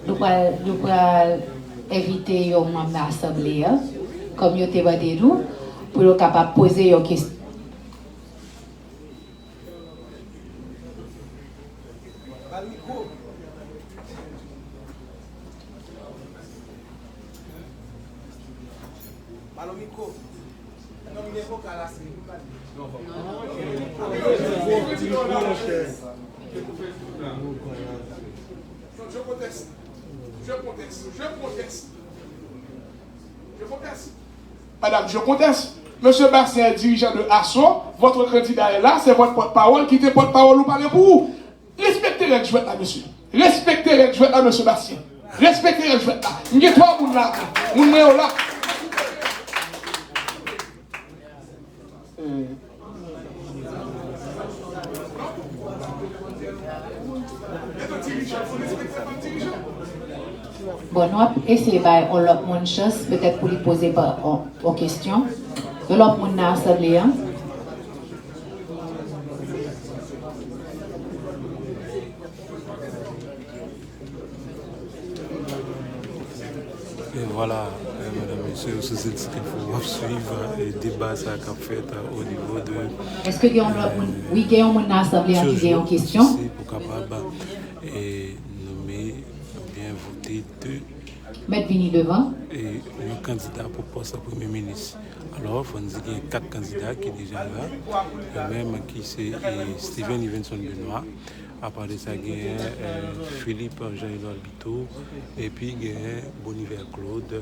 Nou pral, nou pral envite yon manm nan asanble a, kòm yo te mande nou, pou yo kapab poze yon kesyon. Ba l mikwo. Ba l mikwo. Non, m gen vokal ase. Non, non. Non, je conteste. Je conteste. Je conteste. Je conteste. Madame, je conteste. Monsieur Bastien est dirigeant de ASSO, votre candidat est là, c'est votre porte-parole, kite pòtpawòl ou pale pou ou. Respekte règ jwèt la, mesye. Respekte règ jwèt la, mesye Bastien. Respekte règ jwèt la. M gen twa moun la. Moun mwen yo la. Eh. Mete Bon, nou ap eseye bay yon lòt moun chans, petèt pou li poze pa, yon, yon kesyon. Yon lòt moun nan asanble a. E vwala, e, medam, mesye, sou Celtic Info, w ap swiv, e, deba sa k ap fèt, e, o nivo de, Èske gen yon lòt moun? Wi, gen yon moun nan asanble a ki gen yon kesyon. Pou kapab, e, nonmen oubyen vote de Mèt vini devan. E, yon kandida pou pòs premye minis. Alò, fò n di gen kat kandida ki deja la. Yo menm ki se, e, Steven Yvenson Benoît. Apa de sa, genyen, e, Philippe Jean Édouard Biteau, epi genyen Boniver Claude,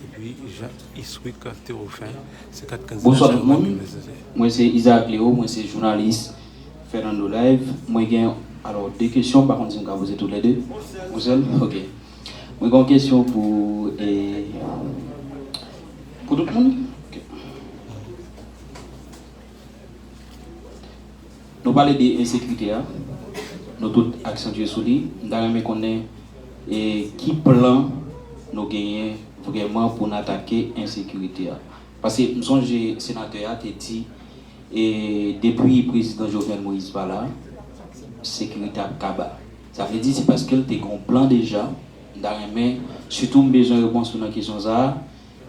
epi Jean Iswick Théophin. Se kat kandida sa yo menm ki prezante. Bonswa tout moun. Mwen se Isaac Léo, mwen se jounalis Fernando Live. Mwen gen, alò, de kesyon, m pa konn si m ka poze tou lè de. Yon sèl? Ok. Mwen gen yon kesyon pou, e, pou tout moun. Ok. Nou pale de ensekirite a, nou tout aksantye sou li. M ta renmen konnen, e, ki plan nou genyen vrèman pou n atake ensekirite a. Paske m sonje senatè a te di, e, depi prezidan Jovenel Moïse pa la, sekirite ap kaba. Sa vle di se paske l te gen yon plan deja. M ta renmen, sitou m bezwen repons ou nan kesyon sa a,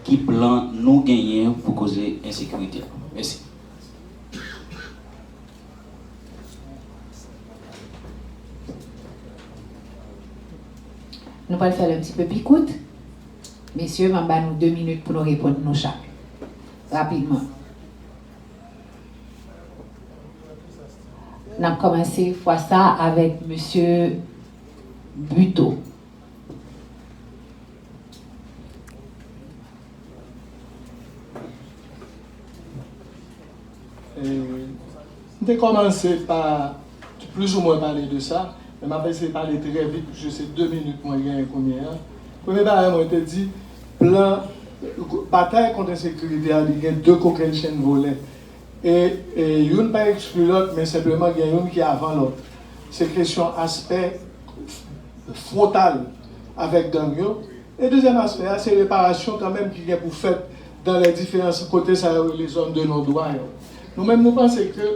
ki plan nou genyen pou koze ensekirite a? Mèsi. Nou pral fè l un petit peu pi kout. Mesye, m ap ba nou de minit pou nou reponn nou chak. Rapidman. N ap kòmanse fwa sa avèk mesye Buteau. E, m te kòmanse pa plizoumwen pale de sa, men m ap eseye pale trè vit, piske se de minit mwen genyen kounye a. Premye bagay mwen te di, plan, batay kont ensekirite a, li gen de kokennchenn volè. E, e youn pa ekskli lòt, men senpleman gen youn ki avan lòt. Se kesyon aspè fwontal avèk gang yo. E dezyèm aspè a, se reparasyon kanmenm ki gen pou fèt dans les différents kote sa yo rele zòn de non dwa yo. Nou menm, nou panse ke,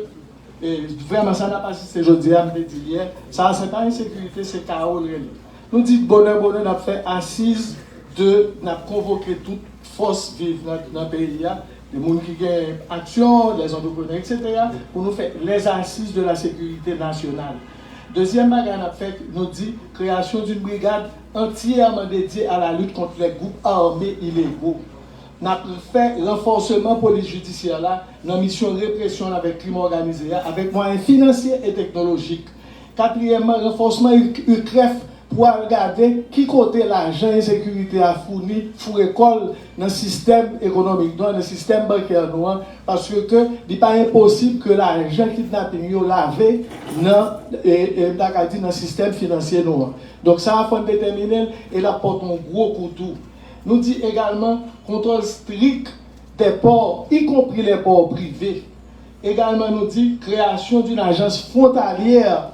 e, vrèman, sa n ap asiste jodi a, m te di l yè, sa a se pa ensekirite, se kawo l rele. Nou di bonè, bonè, n ap fè asiz de, n ap konvoke tout fòs viv nan, nan peyi a, de moun ki gen aksyon, les entrepreneurs, et cetera, pou nou fè les assises de la sécurité nationale. Dezyèm bagay n ap fè, nou di, création d'une brigade entièrement dédiée à la lutte contre les groupes armés illégaux. N ap fè ranfòseman polis jidisyè la nan misyon represyon avèk krim òganize a, avèk mwayen finansye e teknolojik. Katriyèmman, ranfòsman U-, UCREF pou al gade ki kote lajan ensekirite a founi, foure kò l nan sistèm ekonomik nou an, nan sistèm bankè nou an, paske li pa enposib ke lajan kidnaping yo lave nan, e, e, m ta ka di nan sistèm finansye nou an. Donk, sa a fò n detèmine l, e l ap pote yon gwo kou tou. Nou di egalman, kontwòl strik des ports, y compris les ports privés. Egalman, nou di, création d'une agence frontalière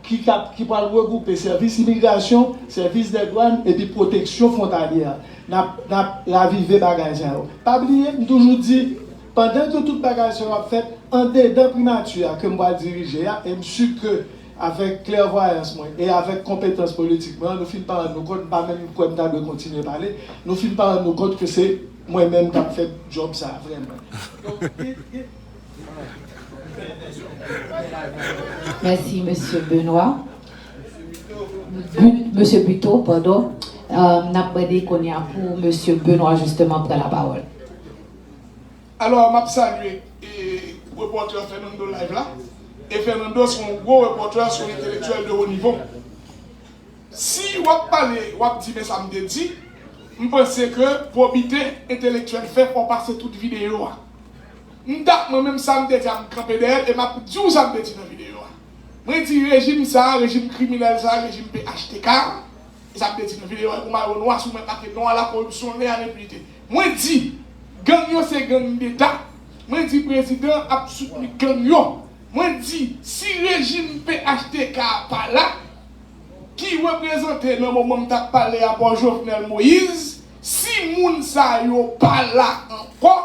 ki kap, ki pral regwoupe sèvis imigrasyon, sèvis dè dwàn epi pwoteksyon fwontalyè. N ap, n ap ravive bagay sa yo. Pa bliye, m toujou di, pandan ke tout bagay sa yo ap fèt, andedan primati a ke m pral dirije a, e m si ke avèk klèvwayans mwen e avèk konpetans politik mwen, nou fin pa rann nou kont, m pa menm kwè m ta dwe kontinye pale, nou fin pa rann nou kont ke se mwen menm k ap fè djòb sa a vrèman. Donk, gen, gen, Mèsi, mesye Benoît. Bu-, mesye Buteau, padon. Euh, n ap mande kounye a pou mesye Benoît, jisteman, pran lapawòl. Alò, m ap salye, e, repòtè Fernando Live la. E Fernando se yon gwo repòtè, se yon entelektyèl de wo nivo. Si w ap pale, w ap di, men sa m te di, m panse ke pwobite entelektyèl fè fò w pase tout videyo a. M t ap, mwen menm, sa m te di a, m kanpe dèyè l e m ap di w sa m te di nan videyo a. Mwen di rejim sa a, rejim kriminèl sa a, rejim P H T K a, e sa m te di nan videyo a, pou mayo nwa sou mwen, paske non a lakoripsyon, lè a enpinite. Mwen di, gang yo se gang deta. Mwen di, prezidan ap soutni gang yo. Mwen di, si rejim P H T K a pa la, ki reprezante nan moman m t ap pale a bò Jovenel Moïse, si moun sa yo pa la ankò,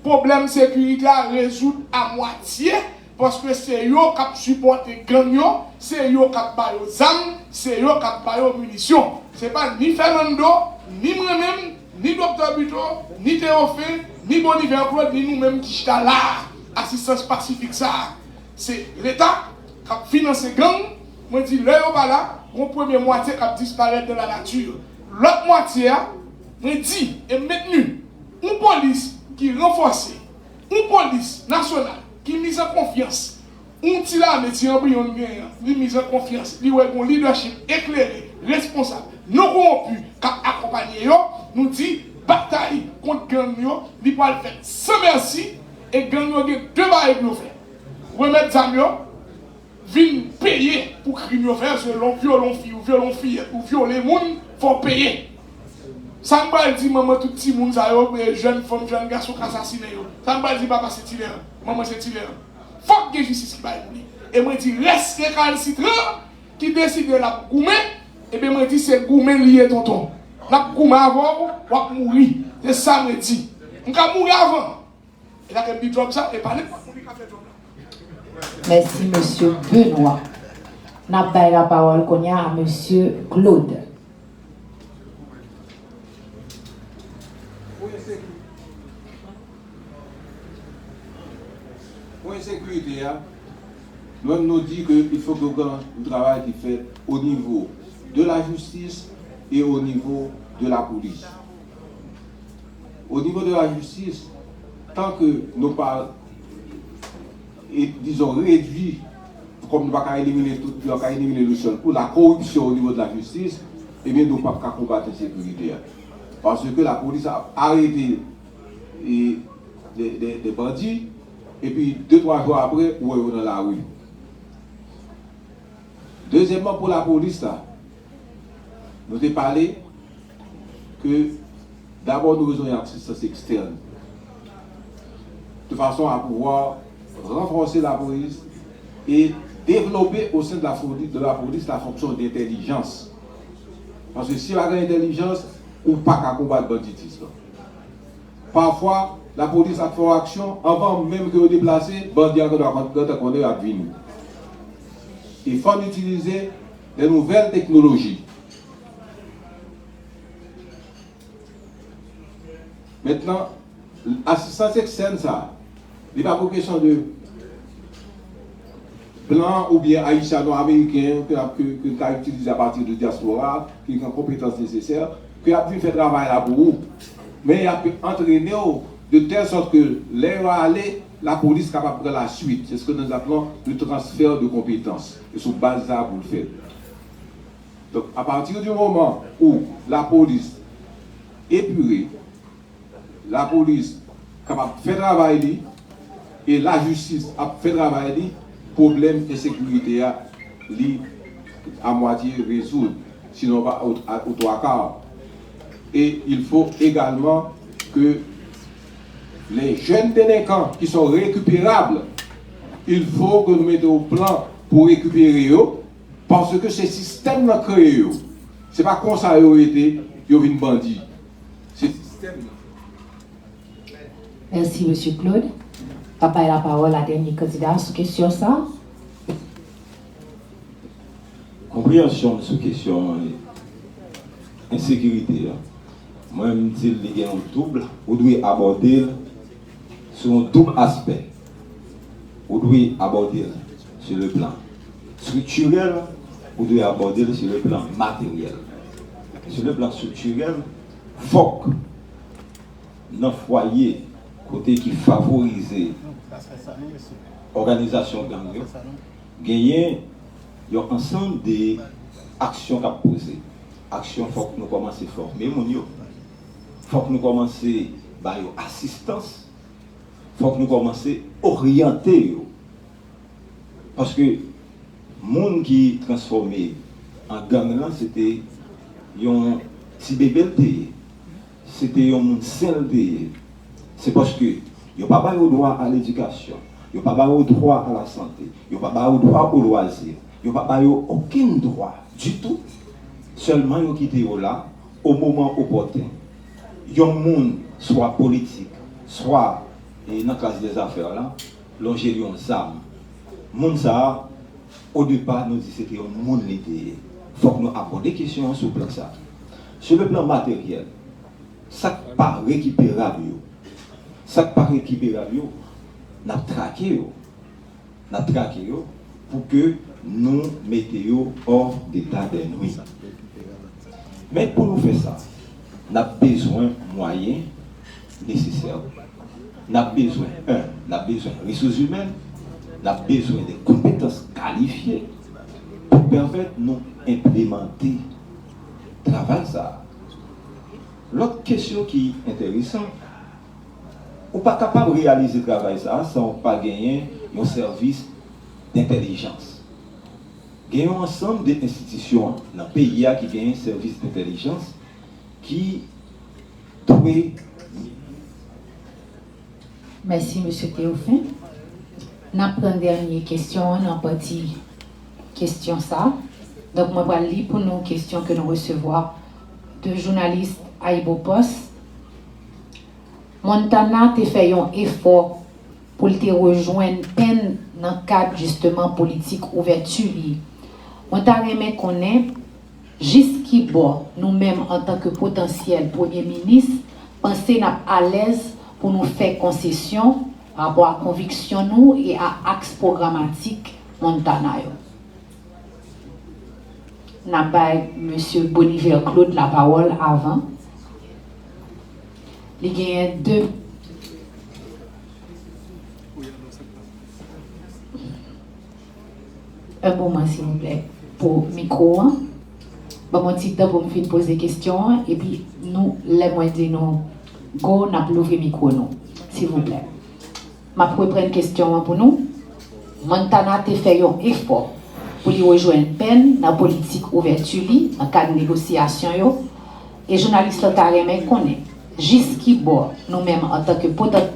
pwoblèm sekirite a rezoud a mwatye, paske se yo k ap sipòte gang yo, se yo k ap ba yo zam, se yo k ap ba yo minisyon. Se pa ni Fernando, ni mwen menm, ni Doktè Buteau, ni Théophile, ni Bonivel Claude, ni nou menm ki chita la a, asistans pasifik sa a. Se Leta k ap finanse gang. Mwen di, lè yo pa la, gon premye mwatye k ap disparèt dans la nature. Lòt mwatye a, mwen di, e m mentni, yon polis ki ranfòse, yon polis nasyonal ki miz an konfyans, yon ti lame, ti anbriyon n genyen an, li miz an konfyans, li wè gon lidèchip eklere, responsab, non kowonpi k ap akonpanye yo, nou di, batay kont gang yo, li pral fèt san mèsi, e gang yo gen de bagay pou yo fè. Remèt zam yo, vin peye pou krim yo fè, se lè w vyole yon fi, ou vyole yon fiyèt, ou vyole moun, fò w peye. Sa m pral di manman tout timoun sa yo, e jèn fanm, jèn gason k asasinen yo? Sa m pral di papa Saint Hilaire, manman Saint Hilaire? Fòk gen jistis ki bay pou li. E mwen di rès rekalsitran ki deside l ap goumen, ebyen mwen di se goumen li ye tonton. L ap goumen avè w, w ap mouri. Se sa mwen di. M ka mouri avan. E la ke m di djòb sa, e pa nenpòt moun ki ka fè djòb la. Mèsi, mesye Benoît. N ap bay lapawòl kounye a a mesye Claude. Pou ensekirite a, nou menm nou di ke il faut que gen yon travay ki fèt au niveau de la justice et au niveau de la police. Au niveau de la justice, tant que nou pa, e, dizon, redwi, kòm nou pa ka elimine tout, nou pa ka elimine le sèl kou, la corruption au niveau de la justice, ebyen nou p ap ka konbat ensekirite a. Paske lapolis ap arete e, de, de, de bandi, epi de twa jou apre, ou wè yo nan lari. Dezyèmman, pou lapolis la, nou te pale ke dabò nou bezwen yon asistans ekstèn de fason a pouvwa ranfòse lapolis e devlope au sein de la, de la police la fonction d'intelligence. Paske si pa gen entèlijans, ou pa ka konbat banditis lan. Pafwa, lapolis ap fè yon aksyon, anvan menm ke yo deplase, bandi a gentan konnen y ap vini. E fò n itilize de nouvèl teknoloji. Mentnan, asistans ekstèn sa, li pa pou kesyon de blan oubyen ayisyano-ameriken ke n ap, ke, ke n ka itilize apati de dyaspora, ki gen konpetans nesesè, ke y ap vin fè travay la pou ou. Men y ap antrene w de tèl sòt ke lè yo ale, lapolis kapab pran laswit. Se ce que nous appelons le transfert de compétences. E sou baz sa a pou l fèt. Donk, apati di moman ou lapolis epire, lapolis kapab fè travay li e lajistis ap fè travay li, pwoblèm ensekirite a, li amwatye rezoud, sinon pa o, o twa ka. Et il faut également que les jeunes délinquants qui sont récupérables, il faut que nou mete yon plan pou rekipere yo, paske se sistèm nan kreye yo. Se pa konsa yo rete, yo vin bandi. Se sistèm nan. Mèsi, mesye Claude. N ap bay lapawòl a dènye kandida sou kesyon sa a. Konpreyansyon m sou kesyon ensekirite a, mwen, m di l li gen yon doub, ou dwe abòde l sou yon doub aspè. Ou dwe abòde l sur le plan striktirèl, ou dwe abòde l sur le plan materyèl. Sur le plan striktirèl, fòk nan fwaye kote ki favorize òganizasyon gang yo, genyen yon ansanm de aksyon k ap poze. Aksyon, fòk nou kòmanse fòme moun yo. Fòk nou kòmanse ba yo asistans. Fòk nou kòmanse oryante yo. Paske moun ki transfòme an gang lan, se te yon ti bebe l te ye. Se te yon moun sen l te ye. Se paske yo pa ba yo dwa a ledikasyon, yo pa ba yo dwa a lasante, yo pa ba yo dwa o lwazi, yo pa ba yo okenn dwa ditou, sèlman yo kite yo la o moman opòten. Yon moun, swa politik, swa, e, nan klas dèzafè la, lonje l yon zam. Moun sa a, odepa, nou di se te yon moun li te ye. Fòk nou abòde kesyon an sou plan sa. Sou le plan materyèl, sa k pa rekiperab yo, sa k pa rekiperab yo, n ap trake yo. N ap trake yo pou ke nou mete yo hors d'état de nuire. Men pou nou fè sa, n ap bezwen mwayen nesesè. N ap bezwen, en, n ap bezwen resous imèn, n ap bezwen de konpetans kalifye pou pèmèt nou enplimante travay sa a. Lòt kesyon ki enteresan, ou pa kapab reyalize travay sa a san w pa genyen yon sèvis dentèlijans. Gen yon ansanm de enstitisyon nan peyi a ki genyen sèvis dentèlijans ki dwe. Mèsi, mesye Théophin. N ap pran dènye kesyon an nan pati kesyon sa. Donk, mwen pral li pou nou kesyon ke nou resevwa de jounalis AyiboPost. Montana te fè yon efò pou l te rejwenn Penn nan kad, jisteman, politik ouvèti li. Mwen ta renmen konnen jis ki bò nou menm, antanke potansyèl premye minis, panse n ap alèz pou nou fè konsesyon pa rapò a konviksyon nou e a aks pwogramatik Montana yo. N ap bay mesye Boniver Claude lapawòl avan. Li genyen de. Un moman, silvouplè, pou mikwo an. Ban m yon ti tan pou m fin poze kesyon an, epi nou, lè mwen di nou go, n ap louvri mikwo nou, silvouplè. M ap reprann kesyon an pou nou. Montana te fè yon efò pou li rejwenn Penn nan politik ouvèti li nan kad negosyasyon yo, e jounalis la ta renmen konnen jis ki bò nou menm antanke potan.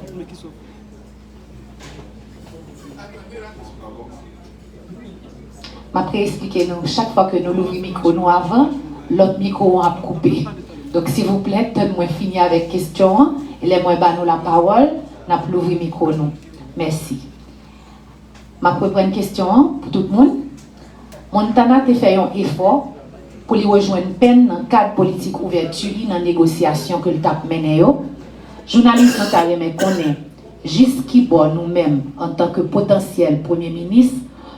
M ap reesplike nou, chak fwa ke nou louvri mikwo nou avan, lòt mikwo an ap koupe. Donk, silvouplè, tann mwen fini avèk kesyon an, e lè mwen ba nou lapawòl, n ap louvri mikwo nou. Mèsi. M ap reprann kesyon an pou tout moun. Montana te fè yon efò pou li rejwenn Penn nan kad politik ouvèti li nan negosyasyon ke l t ap mennen yo. Jounalis nou ta renmen konnen jis ki bò nou menm, antanke potansyèl premye minis,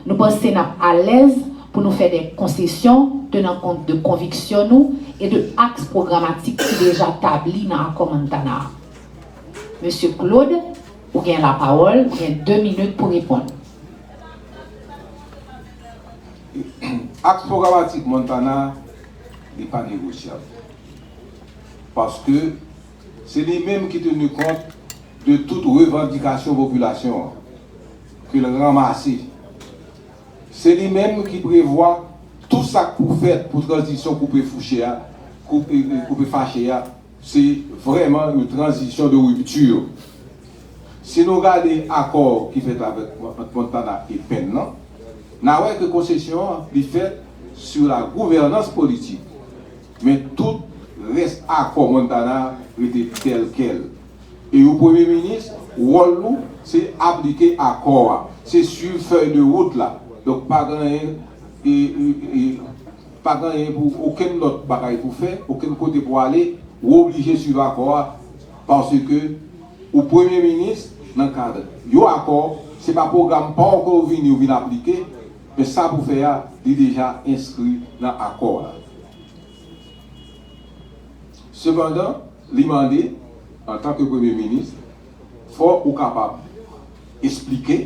nou panse n ap alèz pou nou fè de konsesyon, tenan kont de konviksyon nou e de aks pwogramatik ki deja tabli nan akò Montana a. Mesye Claude, ou gen lapawòl, ou gen de minit pou reponn. Aks pwogramatik Montana, li pa negosyab. Paske se li menm ki teni kont de tout revandikasyon popilasyon an, ke l ranmase. Se li menm ki prevwa tout sa k pou fèt pou tranzisyon koupe fouche a, koupe, koupe fache a, se vrèman yon tranzisyon de ripti. Si nou gade akò ki fèt avèk, ant Montana e Penn nan, n a wè ke konsesyon an li fèt sou la gouvènans politik. Men tout rès akò Montana rete tèlkèl. E yon premye minis, wòl nou, se aplike akò a, se swiv fèy de wout la. Donk pa gen anyen, e, e, e, pa gen anyen pou okenn lòt bagay pou fè, okenn kote pou ale, ou oblije swiv akò a, paske ou premye minis nan kad yon akò, se pa pwogram pa w ke w vini, ou vin aplike, men sa pou fè a, li deja enskri nan akò a. Sepandan, li mande, antanke premye minis, fò ou kapab esplike,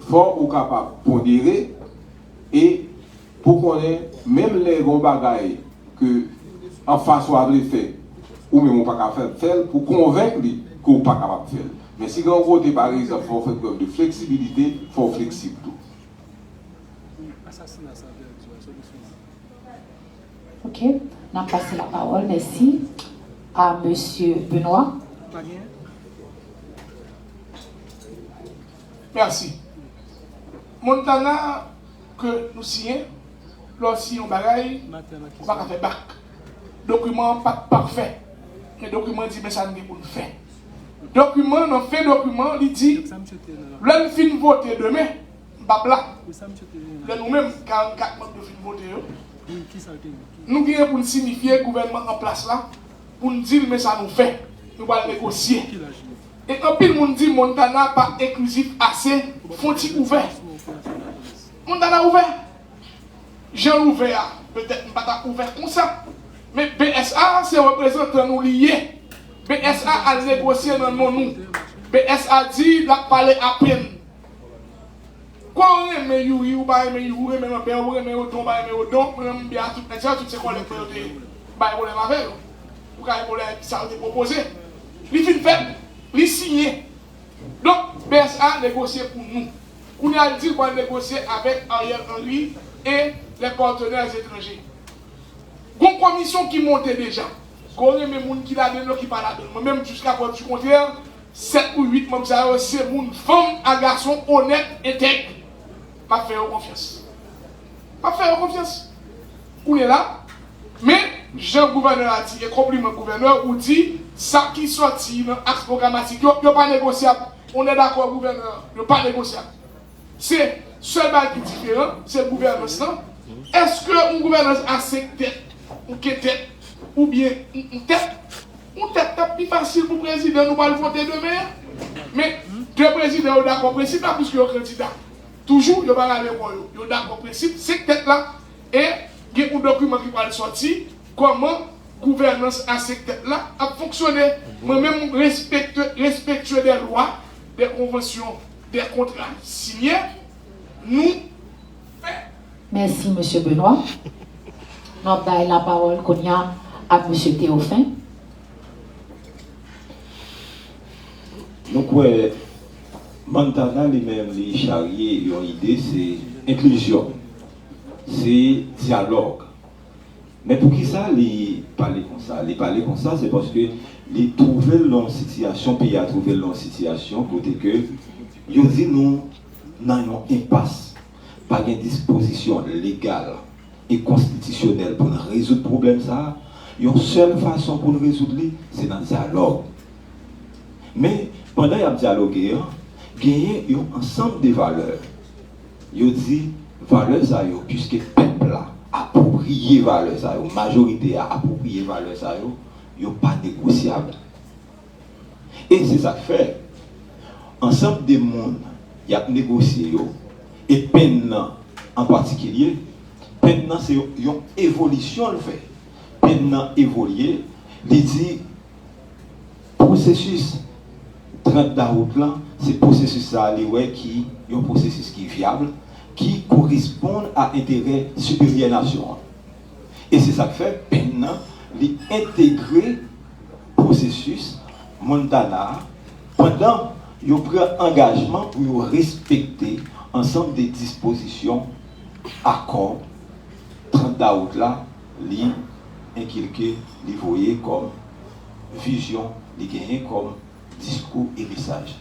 fò ou kapab pondere, e pou konnen, menm lè gen yon bagay ke anfas ou a vle fè, ou menm ou pa ka fè, fè l, pou konvenk li ke ou pa kapab fè l. Men si gen yon kote, pa egzanp, fò w fè prèv de fleksibilite, fò w fleksib tou. Ok, n ap pase lapawòl, mèsi, a mesye Benoît. Mèsi. Montana ke nou siyen, Lè w siyen yon bagay, ou pa ka fè bak. Dokiman an pa t pafè. Men dokiman an di, men sa n gen pou n fè. Dokiman, nan fen dokiman, li di, lè n fin vote demen, m p ap la. Lè nou menm, karannkat manm yo fin vote yo, nou genyen pou n sinifye gouvènman an plas la, pou n di l men sa nou fè. Nou pral negosye. E anpil moun di Montana pa enklizif ase, fè w ti ouvè. Montana ouvè. Jan l ouvè a, petèt m pa t ap ouvè konsa. Men B S A se reprezantan nou li ye. B S A al negosye nan non nou. B S A di l ap pale a penn. Kwa w renmen Youri, ou pa renmen Youri, ou renmen Lambert, ou renmen Odon, ou pa renmen Odon, mwen menm m byen a tout nèg sa yo, tout se kòlèg mwen yo te ye. M pa gen pwoblèm avè yo. Ou ka gen pwoblèm sa yo te pwopoze. Li fin fèt, li siyen. Donk, B S A negosye pou nou. Kounye a, li di l pral negosye avèk Ariel Henry e les partenaires étrangers. Gon komisyon ki monte deja. Gwo renmen moun ki ladan l yo ki pa ladan l. Mwen menm, jiska prèv di kontrè, sèt ou uit manm sa yo, se moun fanm a gason onèt, entèg. M ap fè yo konfyans. M ap fè yo konfyans. Kounye la, men, jan gouvènè a di, e konpliman gouvènè, ou di, sa ki sòti nan aks pwogramatik yo, yo pa negosyab. On est d'accord, gouvènè, yo pa negosyab. Se sèl bagay ki diferan, se gouvènans lan. Èske yon gouvènans a senk tèt, yon kentèt, oubyen yon, yon tèt? Yon tèt t ap pi fasil pou prezidan nou pral vote demen an. Men, de prezidan yo dakò prensip la, piske yo kandida. Toujou, yo pa rale kò yo. Yo dakò prensip senk tèt la, e gen yon dokiman ki pral sòti, kòman gouvènans a senk tèt la ap fonksyone. Mwen menm, respekte, respektye dè lwa, dè konvansyon, dè kontra sinye, nou fè. Mèsi, mesye Benoît. Nou ap bay lapawòl kounye a ak mesye Théophin. Nou kwè Montana li menm li charye yon ide, se enklizyon, se dyalòg. Men poukisa li pale konsa? Li pale konsa, se paske li twouve l nan yon sitiyasyon, peyi a twouve l nan yon sitiyasyon kote ke yo di nou nan yon enpas. Pa gen dispozisyon legal e konstitisyonèl pou n rezoud pwoblèm sa a. Yon sèl fason pou n rezoud li, se nan dyalòg. Men, pandan y ap dyaloge an, genyen yon ansanm de valè. Yo di, valè sa yo, piske pèp la apwopriye valè sa yo, majorite a apwopriye valè sa yo, yo pa negosyab. E se sa k fè, ansanm de moun y ap negosye yo, e penn nan an patikilye, penn nan se yon evolisyon l fè. Penn nan evolye, li di pwosesis trant dawout lan, se pwosesis sa a li wè ki yon pwosesis ki vyab, ki koresponn a enterè siperyè nasyon an. E se sa k fè penn nan, li entegre pwosesis Montana a, pandan yo pran angajman pou yo respekte ansanm de dispozisyon akò trant dawout la, li enkilke, li voye kòm vizyon, li genyen kòm diskou e mesaj.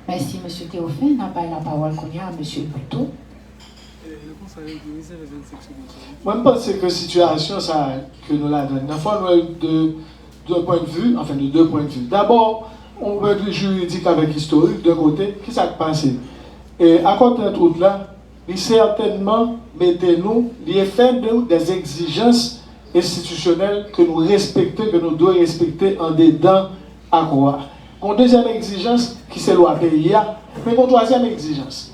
Mèsi, mesye Théophin. N ap bay lapawòl kounye a a mesye Buteau. Mwen, m panse ke sitiyasyon sa a ke nou ladan l, nan fò nou wè l de de pwen de vi, anfen, de de pwen de vi. Dabò, yon pwen de vi jiridik avèk istorik, de kote, kisa k pase? E, akò trant out la, li sètènman mete nou, li fè nou dè egzijans enstitisyonèl ke nou respekte, ke nou dwe respekte andedan akò a. Gon dezyèm egzijans ki se lwa peyi a, men gon twazyèm egzijans.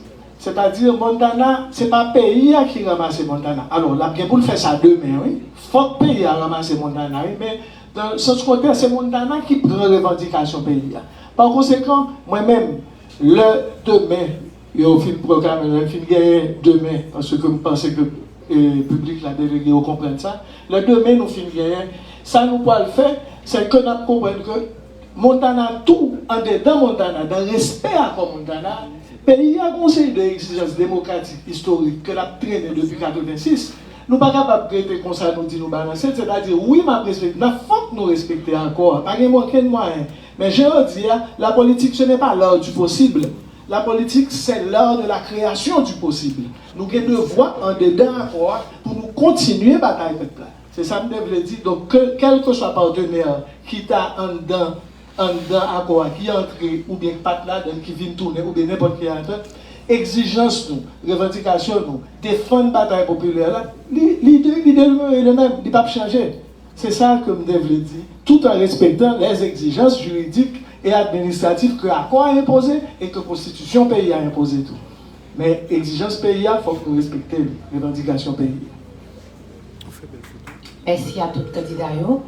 Sètadi Montana, se pa peyi a ki ranmase Montana. Alò, l ap gen pou l fè sa demen, wi. Fòk peyi a ranmase Montana, wi, men nan sans kontrè, se Montana ki pran revandikasyon peyi a. Pa konsekan, mwen menm, lè demen, yo fin pwoklame, lè n fin genyen demen, paske m panse ke e, piblik la, delege yo konprann sa. Lè demen nou fin genyen, sa nou pral fè, se ke n ap konprann ke Montana tou, andedan Montana, nan respè akò Montana, peyi a gen yon seri de egzijans demokratik, istorik, ke l ap trennen depi katrevensis. Nou pa kapab rete konsa nou di nou balanse l, sètadi, wi, m ap respekte, nan fòk nou respekte akò a, pa gen okenn mwayen. Men jan yo di a, la politique, ce n'est pas l'art du possible. La politique, c'est l'art de la création du possible. Nou gen devwa andedan akò a pou nou kontinye batay pèp la. Se sa m te vle di. Donk, ke, kèlkeswa patnè ki ta anndan, anndan akò a, ki antre oubyen ki pa t ladan, ki vin tounen, oubyen nenpòt ki atè, egzijans nou, revandikasyon nou, defann batay popilè la, li, li, de- li demere le menm, li p ap chanje. Se sa ke m te vle di, tout en respectant les exigences juridiques et administratives ke akò a enpoze e ke konstitisyon peyi a enpoze tou. Men egzijans peyi a, fòk nou respekte li, revandikasyon peyi a. Mèsi a tout kandida yo.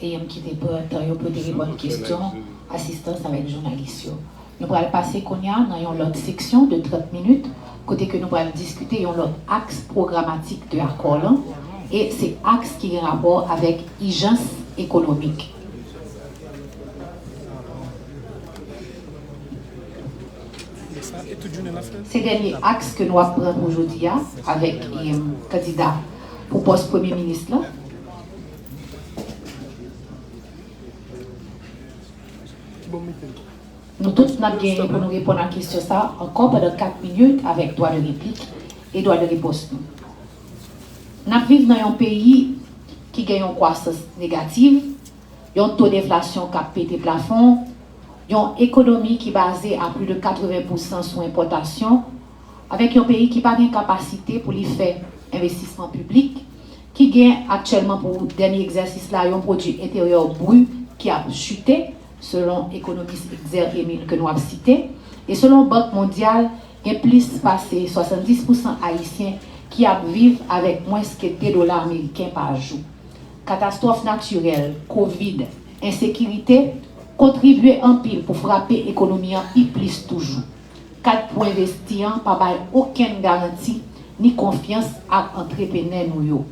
E m kite pran tan yo pou te reponn kesyon asistans avèk jounalis yo. Nou pral pase kounye a nan yon lòt seksyon de trant minit, kote ke nou pral diskite yon lòt aks pwogramatik de akò lan, e se aks ki gen rapò avèk ijans ekonomik. Se dènye aks ke nou ap pran pou jodi a avèk, em, kandida pou pòs premye minis lan. Nou tout n ap genyen pou nou reponn a kesyon sa a ankò pandan kat minit avèk dwa de replik e dwa de repons nou. N ap viv nan yon peyi ki gen yon kwasans negativ, yon to denflasyon k ap pete plafon, yon ekonomi ki baze a plis de katreven pousan sou enpòtasyon, avèk yon peyi ki pa gen kapasite pou li fè envestisman piblik, ki gen aktyèlman, pou dènye egzèsis la, yon pwodui enteryè bri ki ap chite, selon ekonomis Exer Emile ke nou ap site, e selon Bank Mondyal, gen plis pase swasanndis pousan Ayisyen ki ap viv avèk mwens ke de dola ameriken pa jou. Katastwòf natirèl, kovid, ensekirite kontribye anpil pou frape ekonomi an pi plis toujou. Kad pou envesti an pa bay okenn garanti ni konfyans ak antrepenè nou yo.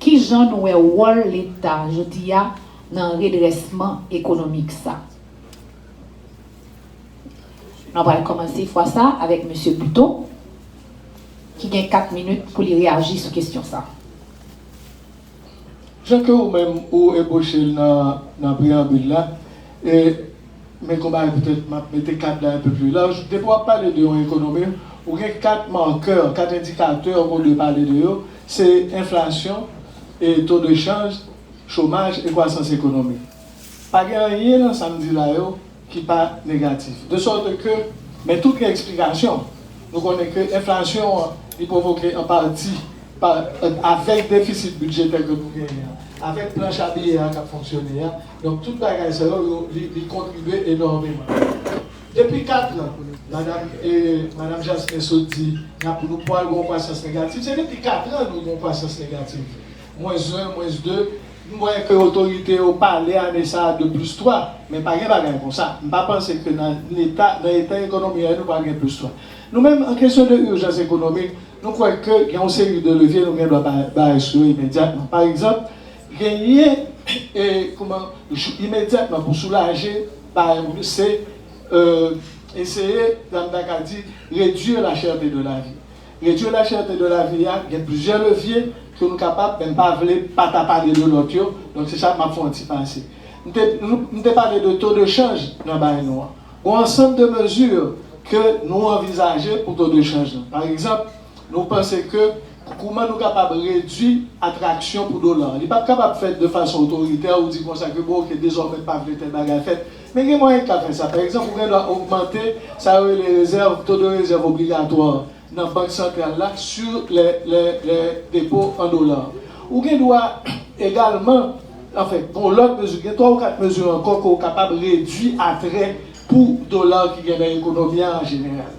Ki jan nou wè wòl Leta jodi a nan redrèsman ekonomik sa? Nou pral kòmanse fwa sa avèk mesye Buteau, ki gen kat minit pou li reyaji sou kesyon sa. Jan ke ou menm ou ebwoche l nan, nan preyanbil la, e, men konba petèt m ap mete kad la un peu plus large. Depi w ap pale de yon ekonomi, ou gen kat makè, kat endikatè ou dwe pale de yo, se enflasyon, e to de chanj, chomaj e kwasans ekonomik. Pa gen anyen nan sa m di la yo ki pa negatif. De sòt ke, men tout gen eksplikasyon. Nou konnen ke enflasyon an, li pwovoke an pati pa, avèk defisit bidjetè ke nou genyen an, avèk planch a biyè a k ap fonksyone a. Donk, tout bagay sa yo, yo, li, li kontribye enòmeman. Depi kat an, madanm, e, madanm Jasmin sot di, n ap, nou pral gen yon kwasans negatif. Se depi kat an nou gen yon kwasans negatif. Mwens en, mwens de. M wè ke otorite yo pale ane sa a de plis twa, men pa gen bagay konsa. M pa panse ke nan eta, nan eta ekonomi a, nou pral gen plis twa. Nou menm, an kesyon de ijans ekonomik, nou kwè ke gen yon seri de levye nou gen dwa ba-, bay sou yo imedyatman. Pa egzanp, genyen, e, kouman, imedyatman pou soulaje bagay yo, se, e, eseye, jan m ta ka di, redui la chète de la vi. Redui la chète de la vi a, gen plizyè levye ke nou kapab, men m pa vle pa ta pale de lòt yo, donk se sa m ap fè yon ti pase. M te, nou, m te pale de to de chanj nan bay nou an. Gon ansanm de mezi ke nou anvizaje pou to de chanj lan. Pa egzanp, nou panse ke kouman nou kapab redui atraksyon pou dola. Li p ap kapab fèt de fason otoritè, ou di konsa ke, bon, oke, dezòmè m pa vle tèl bagay fèt. Men gen mwayen k ka fè sa. Pa egzanp, ou gen dwa ogmante sa yo rele rezèv, to de rezèv obligatwa nan Bank Santral la sur les, les, les dépôts en dollars. Ou gen dwa egalman, anfen, gon lòt mezi, gen twa ou kat mezi ankò ke w kapab redui atrè pou dola ki gen nan ekonomi a an jeneral.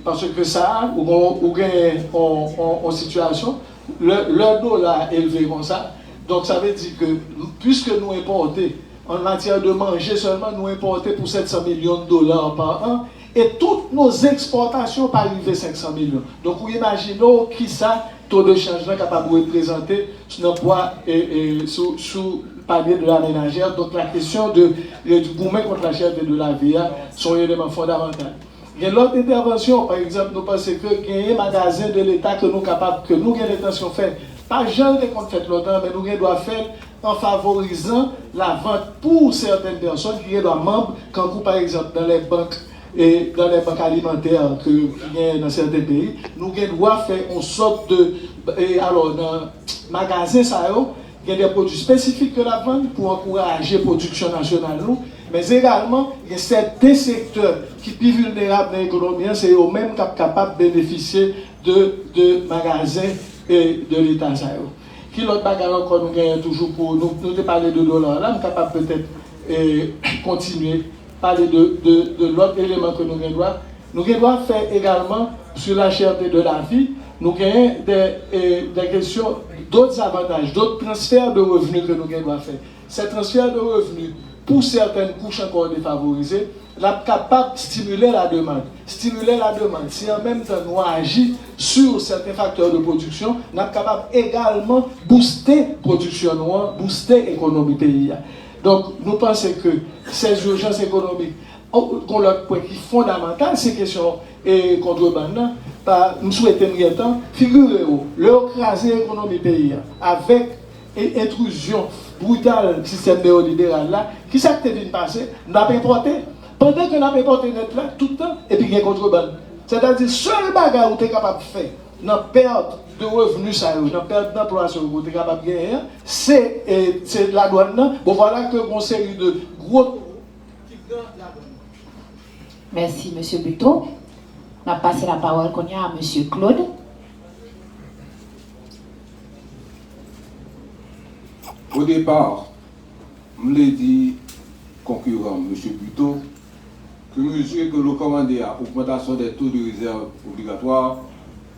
Paske sa a, ou gon, ou gen yon, yon, yon sitiyasyon, lè, lè dola a elve konsa, donk sa vle di ke, piske nou enpòte, an matyè de manje sèlman, nou enpòte pou sèt san milyon dola pa an, e tout nos exportations pa rive senk san milyon. Donk, ou imajine w kisa to de chanj lan kapab reprezante nan pwa, e, e, sou, sou panye de la menajè. Donk, la kesyon de, de goumen kont la chète de la vi a, se yon eleman fondamantal. Gen lòt entèvansyon, pa egzanp, nou panse ke genyen magazen de Leta ke nou kapab, ke nou gen lentansyon fè. Pa jan l te konn fèt lontan, men nou gen dwa fè l an favorizan lavant pou sètèn pèsòn ki gen dwa manm, kankou pa egzanp nan lè bank, e dans les banques alimentaires ke, ki genyen nan sèten peyi, nou gen dwa fè yon sòt de, e alò, nan magazen sa yo, gen de pwodui espesifik ke n ap vann pou ankouraje pwodiksyon nasyonal nou, men egalman, gen sèten sektè ki pi vilnerab nan ekonomi an, se yo menm k ap kapab benefisye de, de magazen e de Leta sa yo. Ki lòt bagay ankò nou genyen toujou pou nou, nou te pale de dola la, m kapab petèt, e, kontinye pale de, de, de lòt eleman ke nou gen dwa. Nou gen dwa fè egalman sur la cherté de la vie, nou genyen de, e, de kesyon, dòt avantaj, dòt transfè de revni ke nou gen dwa fè. Ces transferts de revenus, pour certaines couches encore défavorisées, l ap kapab stimile la demande. Stimile la demande, si an menm tan nou aji sur certains facteurs de production, n ap kapab egalman booste pwodiksyon nou an, booste ekonomi peyi a. Donk, nou panse ke ces urgences économiques, gon lòt pwen ki fondamantal, se kesyon, e, kontrebann nan. Pa, m swete m gentan, figire w, lè yo kraze ekonomi peyi a, avèk e entrizyon brital sistèm neyoliberal la, kisa k te vin pase? N ap enpòte. Pandan ke n ap enpòte nèt la, tout tan, epi gen kontrebann. Sètadi, sèl bagay ou te kapab fè nan pèt de revni sa yo, nan pèt danplwa sa yo, ou te kapab genyen an, se, e, se ladwàn nan. Bon, vwala ke gon seri de gwo ki pran ladwàn nan. Mèsi, mesye Buteau. N ap pase lapawòl kounye a a mesye Claude. Au départ, m vle di konkiran m, mesye Buteau, ke mezi ke l rekòmande a, augmentation des taux de réserve obligatoires,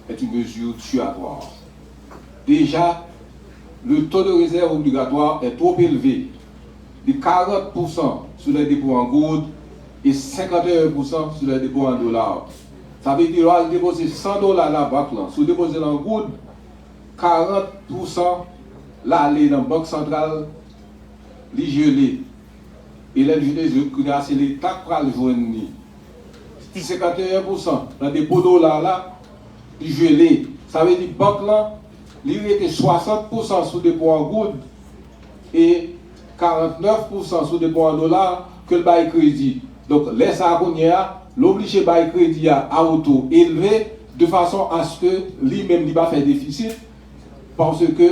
est une mesure tuatoire. Déjà, le taux de réserve obligatoire est trop élevé, de quarante pour cent sur les dépôts en gourde et cinquante et un pour cent sur les dépôts en dollars. Sa vle di, lè w al depoze san dola nan bank lan, si w depoze l an goud, karant pousan l ale nan bank santral, li jele. E lè l jele, kounye a se Leta k pral jwenn li. Senkanteyen pousan nan depo dola la, li jele. Sa vle di bank lan, li rete swasant pousan sou depo an goud e karantnèf pousan sou depo an dola ke l bay kredi. Donk, lè sa a kounye a, l oblije bay kredi a a wo to elve de fason aske li menm li pa fè defisit, paske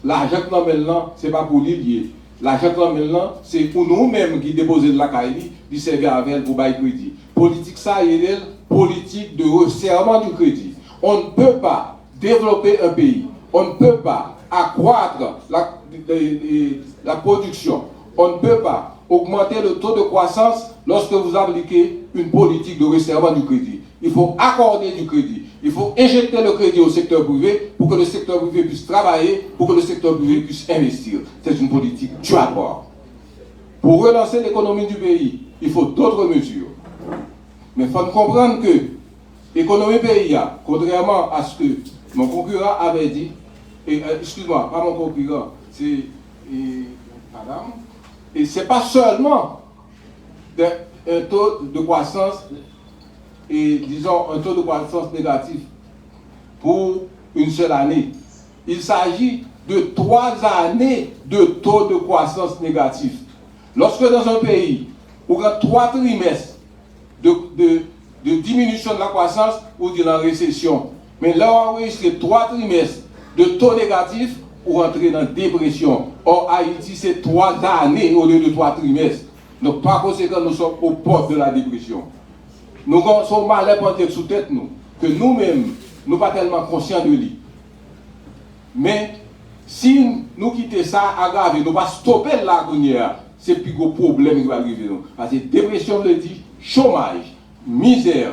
lajan k nan men l lan, se pa pou li l ye. Lajan k nan men l lan, se pou nou menm ki depoze l lakay li, li sèvi avè l pou bay kredi. Politik sa a, yo rele l politique de resserrement du crédit. On ne peut pas développer un pays, on ne peut pas accroître la, la production, on ne peut pas augmenter le taux de croissance lorsque vous appliquez une politique de resserrement du crédit. Il faut accorder du crédit. Il faut injecter le crédit au secteur privé pour que le secteur privé puisse travailler, pour que le secteur privé puisse investir. C'est une politique tuatoire. Pour relancer l'économie du pays, il faut d'autres mesures. Men fò n konprann ke ekonomi peyi a, kontrèman a ce que mon concurrent avait dit, et, euh, excuse-moi, pas mon concurrent, c'est, et, madame, et c'est pas seulement de, un taux de croissance, et disons un taux de croissance négatif pour une seule année. Il s'agit de trois années de taux de croissance négatif. Lorsque dans un pays, ou gen twa trimès de, de, de diminisyon de la kwasans, ou di l an resesyon. Men lè w anrejistre twa trimès de to negatif, ou rantre nan depresyon. Or, Ayiti se twa ane olye de twa trimès. Donk, pa konsekan, nous sommes aux portes de la dépression. Nou gen, se yon malè pandye k sou tèt nou, ke nou menm, nou pa tèlman konsyan de li. Men, si nou kite sa agrave, nou pa stope l la kounye a, se pi gwo pwoblèm ki pral rive nou. Paske depresyon vle di chomaj, mizè,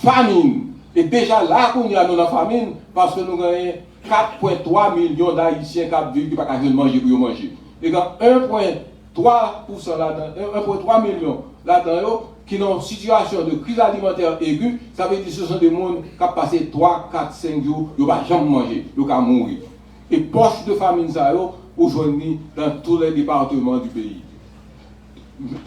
famin. E deja la kounye a nou nan famin, paske nou genyen kat pwen twa milyon d Ayisyen k ap viv ki pa ka jwenn manje pou yo manje. E gen en pwen twa pousan ladan, en pwen twa milyon ladan yo ki nan yon sitiyasyon de kriz alimantè egi, sa vle di se son de moun k ap pase twa, kat, senk jou, yo pa janm manje, yo ka mouri. E pòch de famin sa yo, ou jwenn li dans tous les départements du pays.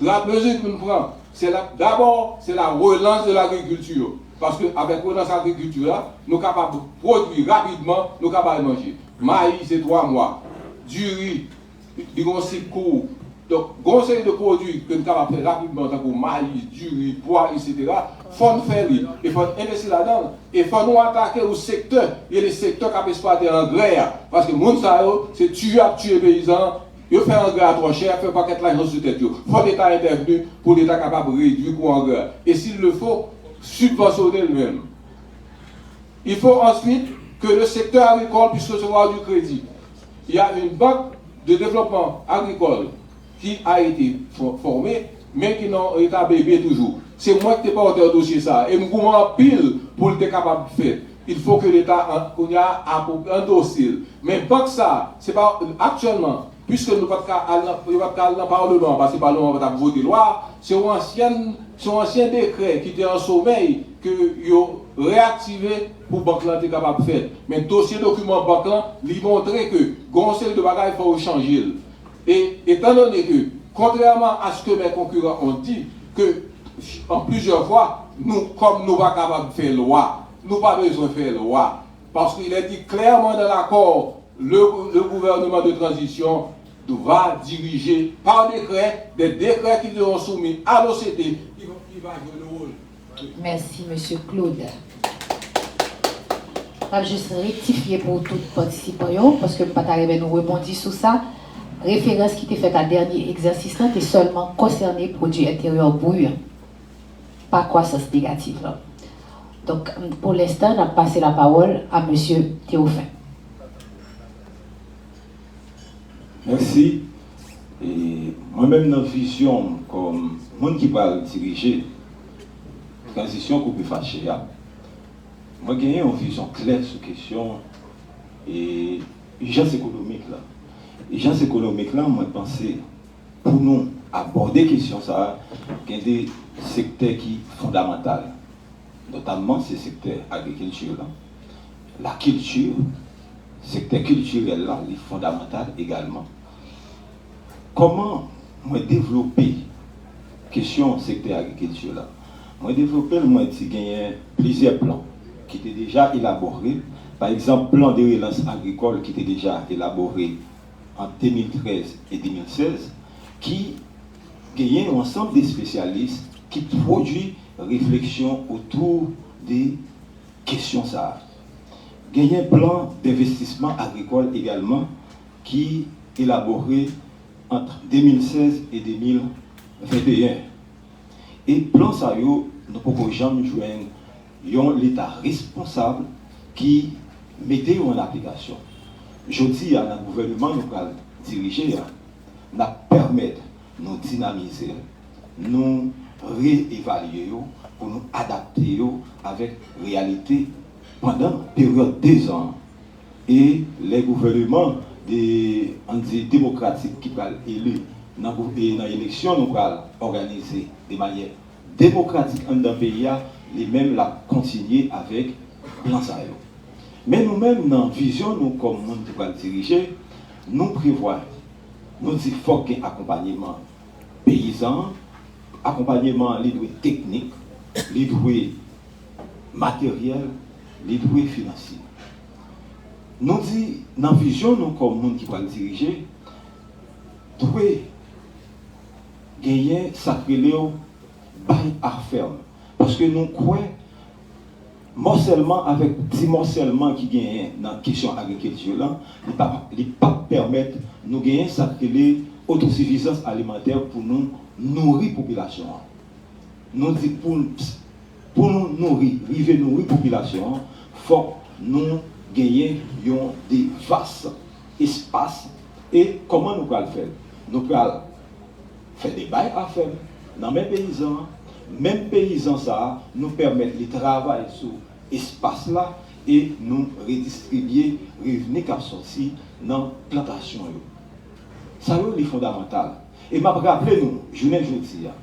La mezi ke nou pran, se la, dabò, se la relans de lagrikilti. Paske avèk relans agrikilti a, nou kapab pwodui rapidman, nou ka bay manje. Mayi, se twa mwa. Diri, li gen yon sik kou. Donk, gen yon seri de pwodui ke n kapab fè rapidman, tankou mayi, diri, pwa, etsetera. Fò n fè li, e fò n envesti ladan l, e fò nou atake yon sektè, e le sektè k ap eksplwate angrè a. Paske moun sa yo, se tiye y ap tiye peyizan an, yo fè angrè a twò chè, y ap fè pakèt lajan sou tèt yo. Fò Leta entèvni pou Leta kapab redui kou angrè a. Et s'il le faut, sibvansyone l menm. Il faut ensuite que le secteur agricole puisse recevoir du crédit. Il y a une banque de développement agricole qui a été fo- formée, men ki nan eta bebe toujou. Se mwen ki te pòtè dosye sa a, e m goumen anpil pou l te kapab fèt. Il faut que Leta, an- kounye a, apwo- andose l. Men bank sa a, se pa aktyèlman, piske nou pa t ka al nan, yo pa t ka al nan Palman an, paske Palman an pa t ap vote lwa a, se yon ansyen, se yon ansyen dekrè ki te an somèy ke yo reyaktive pou bank lan te kapab fèt. Men dosye dokiman bank lan, li montre ke gen yon seri de bagay fò yo chanje l. E etandone ke, contrairement à ce que mes concurrents ont dit, que en plusieurs fois, nou, kòm nou pa kapab fè lwa, nou pa bezwen fè lwa. Parce qu'il est dit clairement dans l'accord, le, le gouvernement de transition va diriger par décret, des décrets qui seront soumis à l'O C T, qui va, qui va jouer le rôle. Mèsi, mesye Claude. M ap jis rektifye pou tout patisipan yo, paske m pa ta renmen nou rebondi sou sa. Referans ki te fèt a dènye egzèsis lan te sèlman konsène pwodui enteryè bri an, pa kwasans negatif lan. Donk, pou lenstan, n ap pase lapawòl a mesye Théophant. Mèsi. E mwen menm nan vizyon m kòm moun ki pral dirije tranzisyon koupe fache a, mwen genyen yon vizyon klè sou kesyon e ijans ekonomik la. Ijans ekonomik la, mwen panse pou nou abòde kesyon sa a, gen de sektè ki fondamantal. Notamman se sektè agrikilti lan, lakilti, sektè kiltirèl la, li fondamantal egalman. Kòman mwen devlope kesyon sektè agrikilti la? Mwen devlope l, mwen di genyen plizyè plan ki te deja elabore. Pa egzanp, plan de relans agrikòl ki te deja elabore an de mil trèz e de mil sèz, ki genyen yon ansanm de espesyalis ki pwodui refleksyon otou de kesyon sa a. Genyen plan denvestisman agrikòl egalman ki elabore ant de mil sèz e de mil venteyen. E plan sa yo, nou poko janm jwenn yon Leta responsab ki mete yo an aplikasyon. Jodi a, nan gouvèneman nou pral dirije a, n ap pèmèt nou dinamize l, nou reevalye yo pou nou adapte yo avèk reyalite pandan peryòd dezan an. E lè gouvèneman de, ann di, demokratik ki pral eli nan, nan eleksyon nou pral òganize de manyè demokratik anndan peyi a, li menm l ap kontinye avèk plan sa yo. Men nou menm, nan vizyon nou kòm moun ki pral dirije, nou prevwa, nou di fòk gen akonpanyeman peyizan an, akonpanyeman an li dwe teknik, li dwe materyèl, li dwe finansye. Nou di nan vizyon nou kòm moun ki pral dirije, dwe genyen sa k rele w bay a fèm. Paske nou kwè mòsèlman avèk dimòsèlman ki genyen nan kesyon agrikilti lan, li p ap, li p ap pèmèt nou genyen sa k rele otosifizans alimantè pou nou nouri popilasyon an. Nou di pou, pou nou nouri, rive nouri popilasyon an, fòk nou genyen yon de vas espas. E kòman nou pral fè l? Nou pral fè de bay a fèm nan men peyizan an, menm peyizan sa a, nou pèmèt li travay sou espas la e nou redistribye revni k ap sòti nan plantasyon yo. Sa yo li fondamantal. E m ap raple nou, jounen jodi a,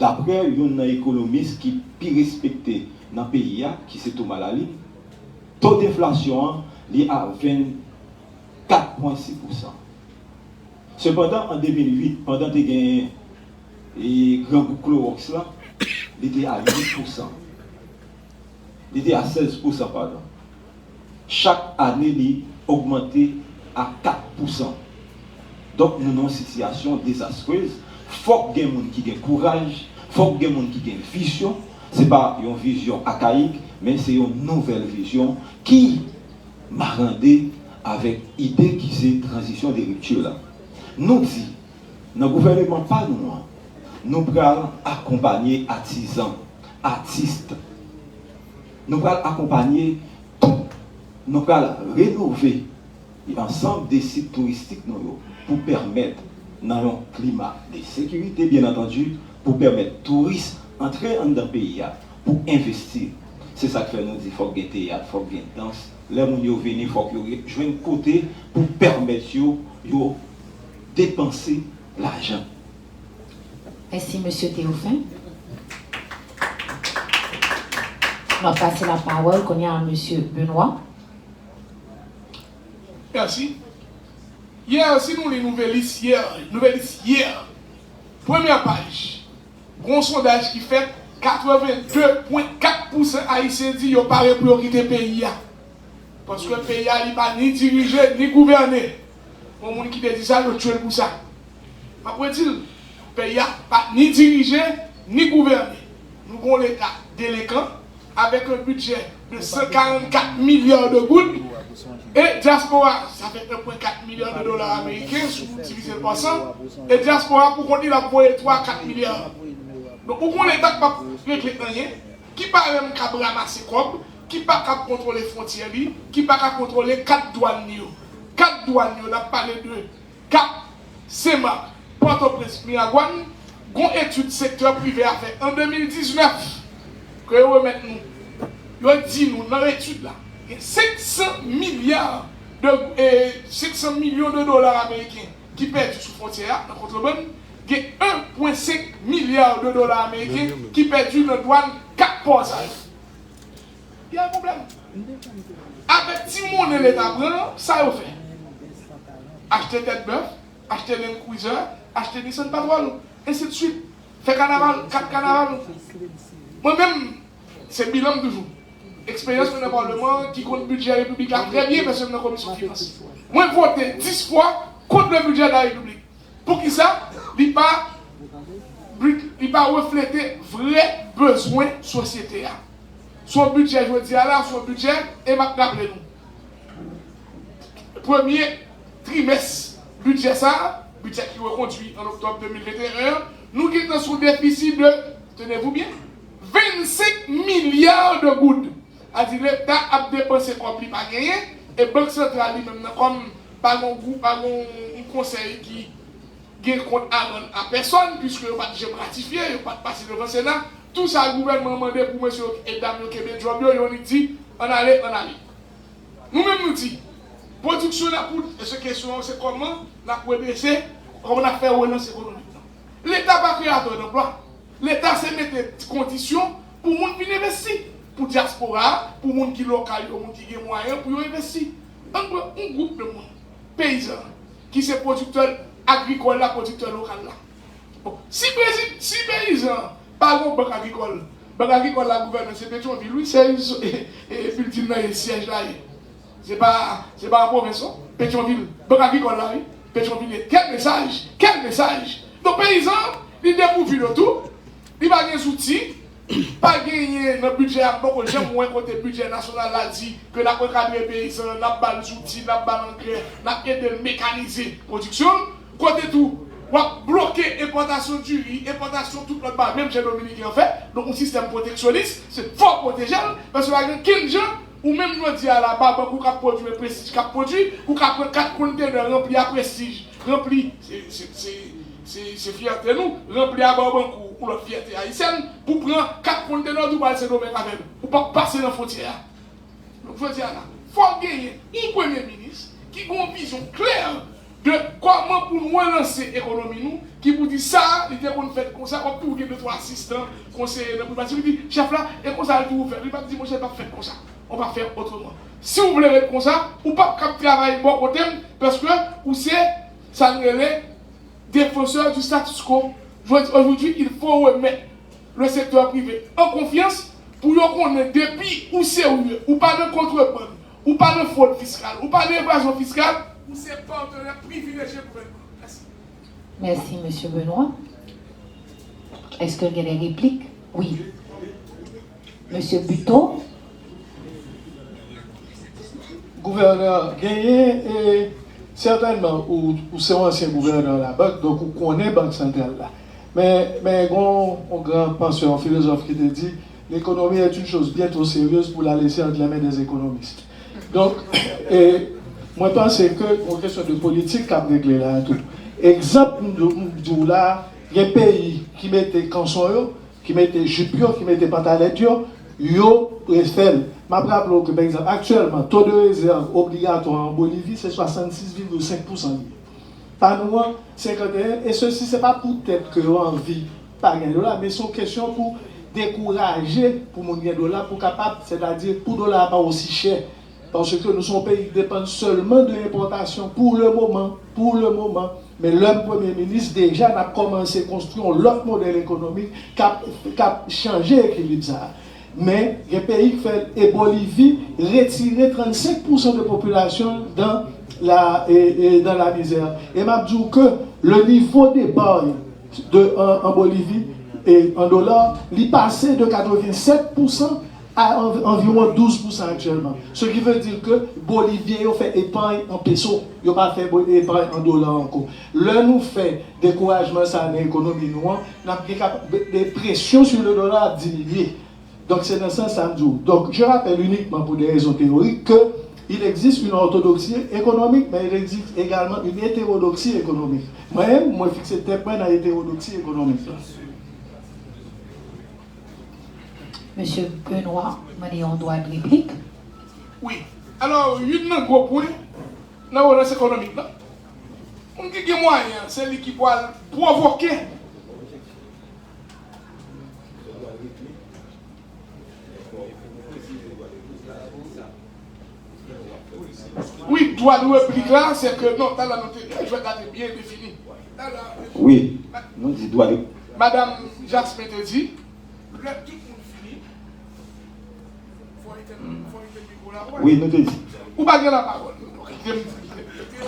daprè youn nan ekonomis ki pi respekte nan peyi a, ki se Thomas Lalime, to denflasyon an li a vennkat pwen sis pousan. Sepandan, an de mil uit, pandan te genyen e grangou klowòks lan, li te a uit pousan. Li te a sèz pousan, padon. Chak ane, li ogmante a kat pousan. Donk, nou nan yon sitiyasyon dezastrez. Fòk gen moun ki gen kouraj, fòk gen moun ki gen vizyon. Se pa yon vizyon akayik, men se yon nouvèl vizyon ki marande avèk ide ki se tranzisyon de ripti la. Nou di, nan gouvèneman pa nou an, nou pral akonpanye atizan, atis, nou pral akonpanye tout, nou pral renove ansanm de sit touristik nou yo pou pèmèt, nan yon klima de sekirite, byen antandi, pou pèmèt touris antre anndan peyi a, pou envesti. Se sa k fè nou di fòk gen teyat, fòk gen dans. Lè moun yo vini, fòk yo re- jwenn kote pou pèmèt yo, yo depanse lajan. Mèsi, mesye Théophin. N ap pase lapawòl kounye a a mesye Benoît. Mèsi. Yè, si nou li Nouvèlis yè, Nouvèlis yè, premyè paj, gon sondaj ki fèt, katreven de pwen kat pousan Ayisyen di yo pare pou yo kite peyi a. Paske peyi a li pa ni dirije, ni gouvène. Gon moun ki te di sa, yo tye l pou sa. M ap redi l, peyi a pa ni dirije, ni gouvène. Nou gon leta delenkan, avèk yon bidjè de san karannkat milya de goud, e dyaspora, sa fè en pwen kat milya de dola ameriken, si w divize l pa san, e dyaspora pou kont li l ap voye twa, kat milya. Donk, ou gon leta k p ap regle anyen, ki pa menm kab ranmase kòb, ki pa kab kontwole fwontyè li, ki pa ka kontwole kat dwàn li yo. Kat dwàn yo, n ap pale de Kap, Senmak, Pòtoprens, Miragwàn, gon etid sektè prive a fè an de mil diznèf, ke yo remèt nou. Yo di nou nan etid la, gen senk san milya de, e, senk san milyon de dola ameriken ki pèdi sou fwontyè a, nan kontrebann, gen en pwen senk milya de dola ameriken ki pèdi nan dwàn kat pò sa yo. Gen yon pwoblèm. Avèk ti monnen Leta pran an, sa yo fè? Achte tèt bèf, achte Land Cruiser, achte Nissan Patrol, ensidswit. Fè kanaval, kat kanaval. Mwen menm, se bilan m toujou. Eksperyans mwen nan palman an, ki konn bidjè repiblik la trè byen, paske m nan komisyon finans. Mwen vote dis fwa kont le budget de la République. Poukisa? Li pa, li pa reflete vrè bezwen sosyete a. Se yon bidjè jodi a la, se yon bidjè, e m ap raple nou. Premye trimès bidjè sa a, bidjè ki rekondui an oktòb de mil venteyen an, nou gentan sou defisi de, tenez-vous bien, vennsenk milya de goud. Sa di Leta ap depanse kòb li pa genyen, e Bank Santral li menm nan kòm pa gon gwoup, pa gon yon konsèy ki gen kont a rann a pèsòn, piske yo pa t janm ratifye, yo pa t pase devan Sena. Tou sa gouvènman an mande pou mesye yo e dam yo kenbe djòb yo, yo annik di, ann ale, ann ale. Nou menm nou di, pwodiksyon n ap, se kesyon an se kòman n ap redrese, kòman n ap fè relans ekonomik lan. Leta pa kreyatè danplwa. Leta se mete kondisyon pou moun vin envesti, pou dyaspora a, pou moun ki lokal yo, moun ki gen mwayen pou yo envesti. Ann pran yon gwoup de moun, peyizan, ki se pwodiktè agrikòl la, pwodiktè lokal la. Bon, si peyizan pa gen yon bank agrikòl, bank agrikòl la gouvènman se Petyonvil wi, se bilding nan ye, syèj la ye. Se pa, se pa an pwovens non, Petyonvil, bank agrikòl la wi, Petyonvil ye. Kèl mesaj, kèl mesaj. Donk peyizan an, li depouvi de tout, li pa gen zouti, pa genyen nan bidjè a, m poko janm wè kote bidjè nasyonal la di ke n ap ankadre peyizan an, n ap ba l zouti, n ap ba l angrè, n ap ede l mekanize pwodiksyon l. Kote tou, w ap bloke enpòtasyon diri, enpòtasyon tout lòt bagay, menm jan Dominiken an fè, donk yon sistèm pwoteksyonis, se fò w pwoteje l, paske pa gen kenn jan, ou menm jodi a la, ba bank ou k ap pwodui, men Prestige k ap pwodui, ou ka pran kat kontenè ranpli a Prestige, ranpli, se, se, se, se, se fyète nou, ranpli a Barbancourt, yon lòt fyète ayisyèn, pou pran kat kontenè tou ba l Sendomeng avè l. Ou p ap pase nan fwontyè a. Donk, jodi a la, fò genyen yon premye minis ki gen yon vizyon klè de kòman pou n relanse ekonomi nou, ki pou di sa, li te konn fèt konsa, w ap toujou gen de twa asistan, konseye nan primati, li di, chèf la, e konsa l toujou fèt. Li p ap di, monchè, l p ap fèt konsa. On va faire autrement. Si w vle ret konsa, ou p ap kab travay bò kote m, paske ou se, sa n rele, défenseur du status quo. Jodi, aujourd'hui, il faut remettre le secteur privé en confiance pou yo konnen depi ou serye, ou pa nan kontrebann, ou pa nan fwod fiskal, ou pa nan evazyon fiskal, ou se patnè privilejye gouvènman. Mèsi, mesye Benoît. Èske gen de replik? Wi. Mesye Buteau? Gouvènè, genyen, e, sètènman, ou, ou se yon ansyen gouvènè labank, donk ou konnen Bank Santral la. Men, men, gen yon gran pansè, yon filozòf ki te di, l'économie est une chose bien trop sérieuse pour la laisser entre les mains des économistes. Donk, e, mwen panse ke yon kesyon de politik k ap regle la a tou. Egzanp, m di w la, gen peyi ki mete kanson yo, ki mete jip yo, ki mete pantalèt yo, yo refè l. M ap raple w ke, pa egzanp, aktyèlman, to de rezèv obligatwa an Bolivi, se swasannsis viwil senk pousan li ye. Pa nou an, senkanteyen, e sesi, se pa poutèt ke yo anvi pa gen dola, men se yon kesyon pou dekouraje pou moun gen dola, pou kapab, sètadi pou dola a pa osi chè. Paske nou se yon peyi ki depann sèlman de enpòtasyon pou le moman, pou le moman. Men lè m premye minis, deja n ap kòmanse konstwi yon lòt modèl ekonomik k ap, k ap chanje ekilib sa a. Men, gen peyi k fè l, e Bolivi retire trannsenk pousan de popilasyon l dan la, e, e, dan la mizè. E m ap di w ke le nivo deparn de, an, an Bolivi, e, an dola, li pase de katrevennsèt pousan a an, anviwon douz pousan aktyèlman. Ce qui veut dire que Bolivyen yo fè epay an peso, yo pa fè bo- epay an dola ankò. Lè nou fè dekourajman sa a nan ekonomi nou an, n ap gen kap- de, de presyon sur le dollar ap diminye. Donk, se nan sans sa m di w. Donc, je rappelle uniquement pour des raisons théoriques que il existe une orthodoxie économique, mais il existe également une hétérodoxie économique. Mwen menm, mwen fikse tèt mwen nan etewodoksi ekonomik la. Mesye Benoît mande yon dwa de replik. Wi. Alò, youn nan gwo pwen nan relans ekonomik la, moun ki gen mwayen an, se li ki pral pwovoke. Wi, dwa de replik la, se ke non, talè nou te, jwèt la te byen defini. Talè, Wi, nou di dwa de. Madanm Jasmin te di, lè tout moun fini, fò etenn, fò etenn mikwo la. Wi, nou te di. Ou pa gen lapawòl.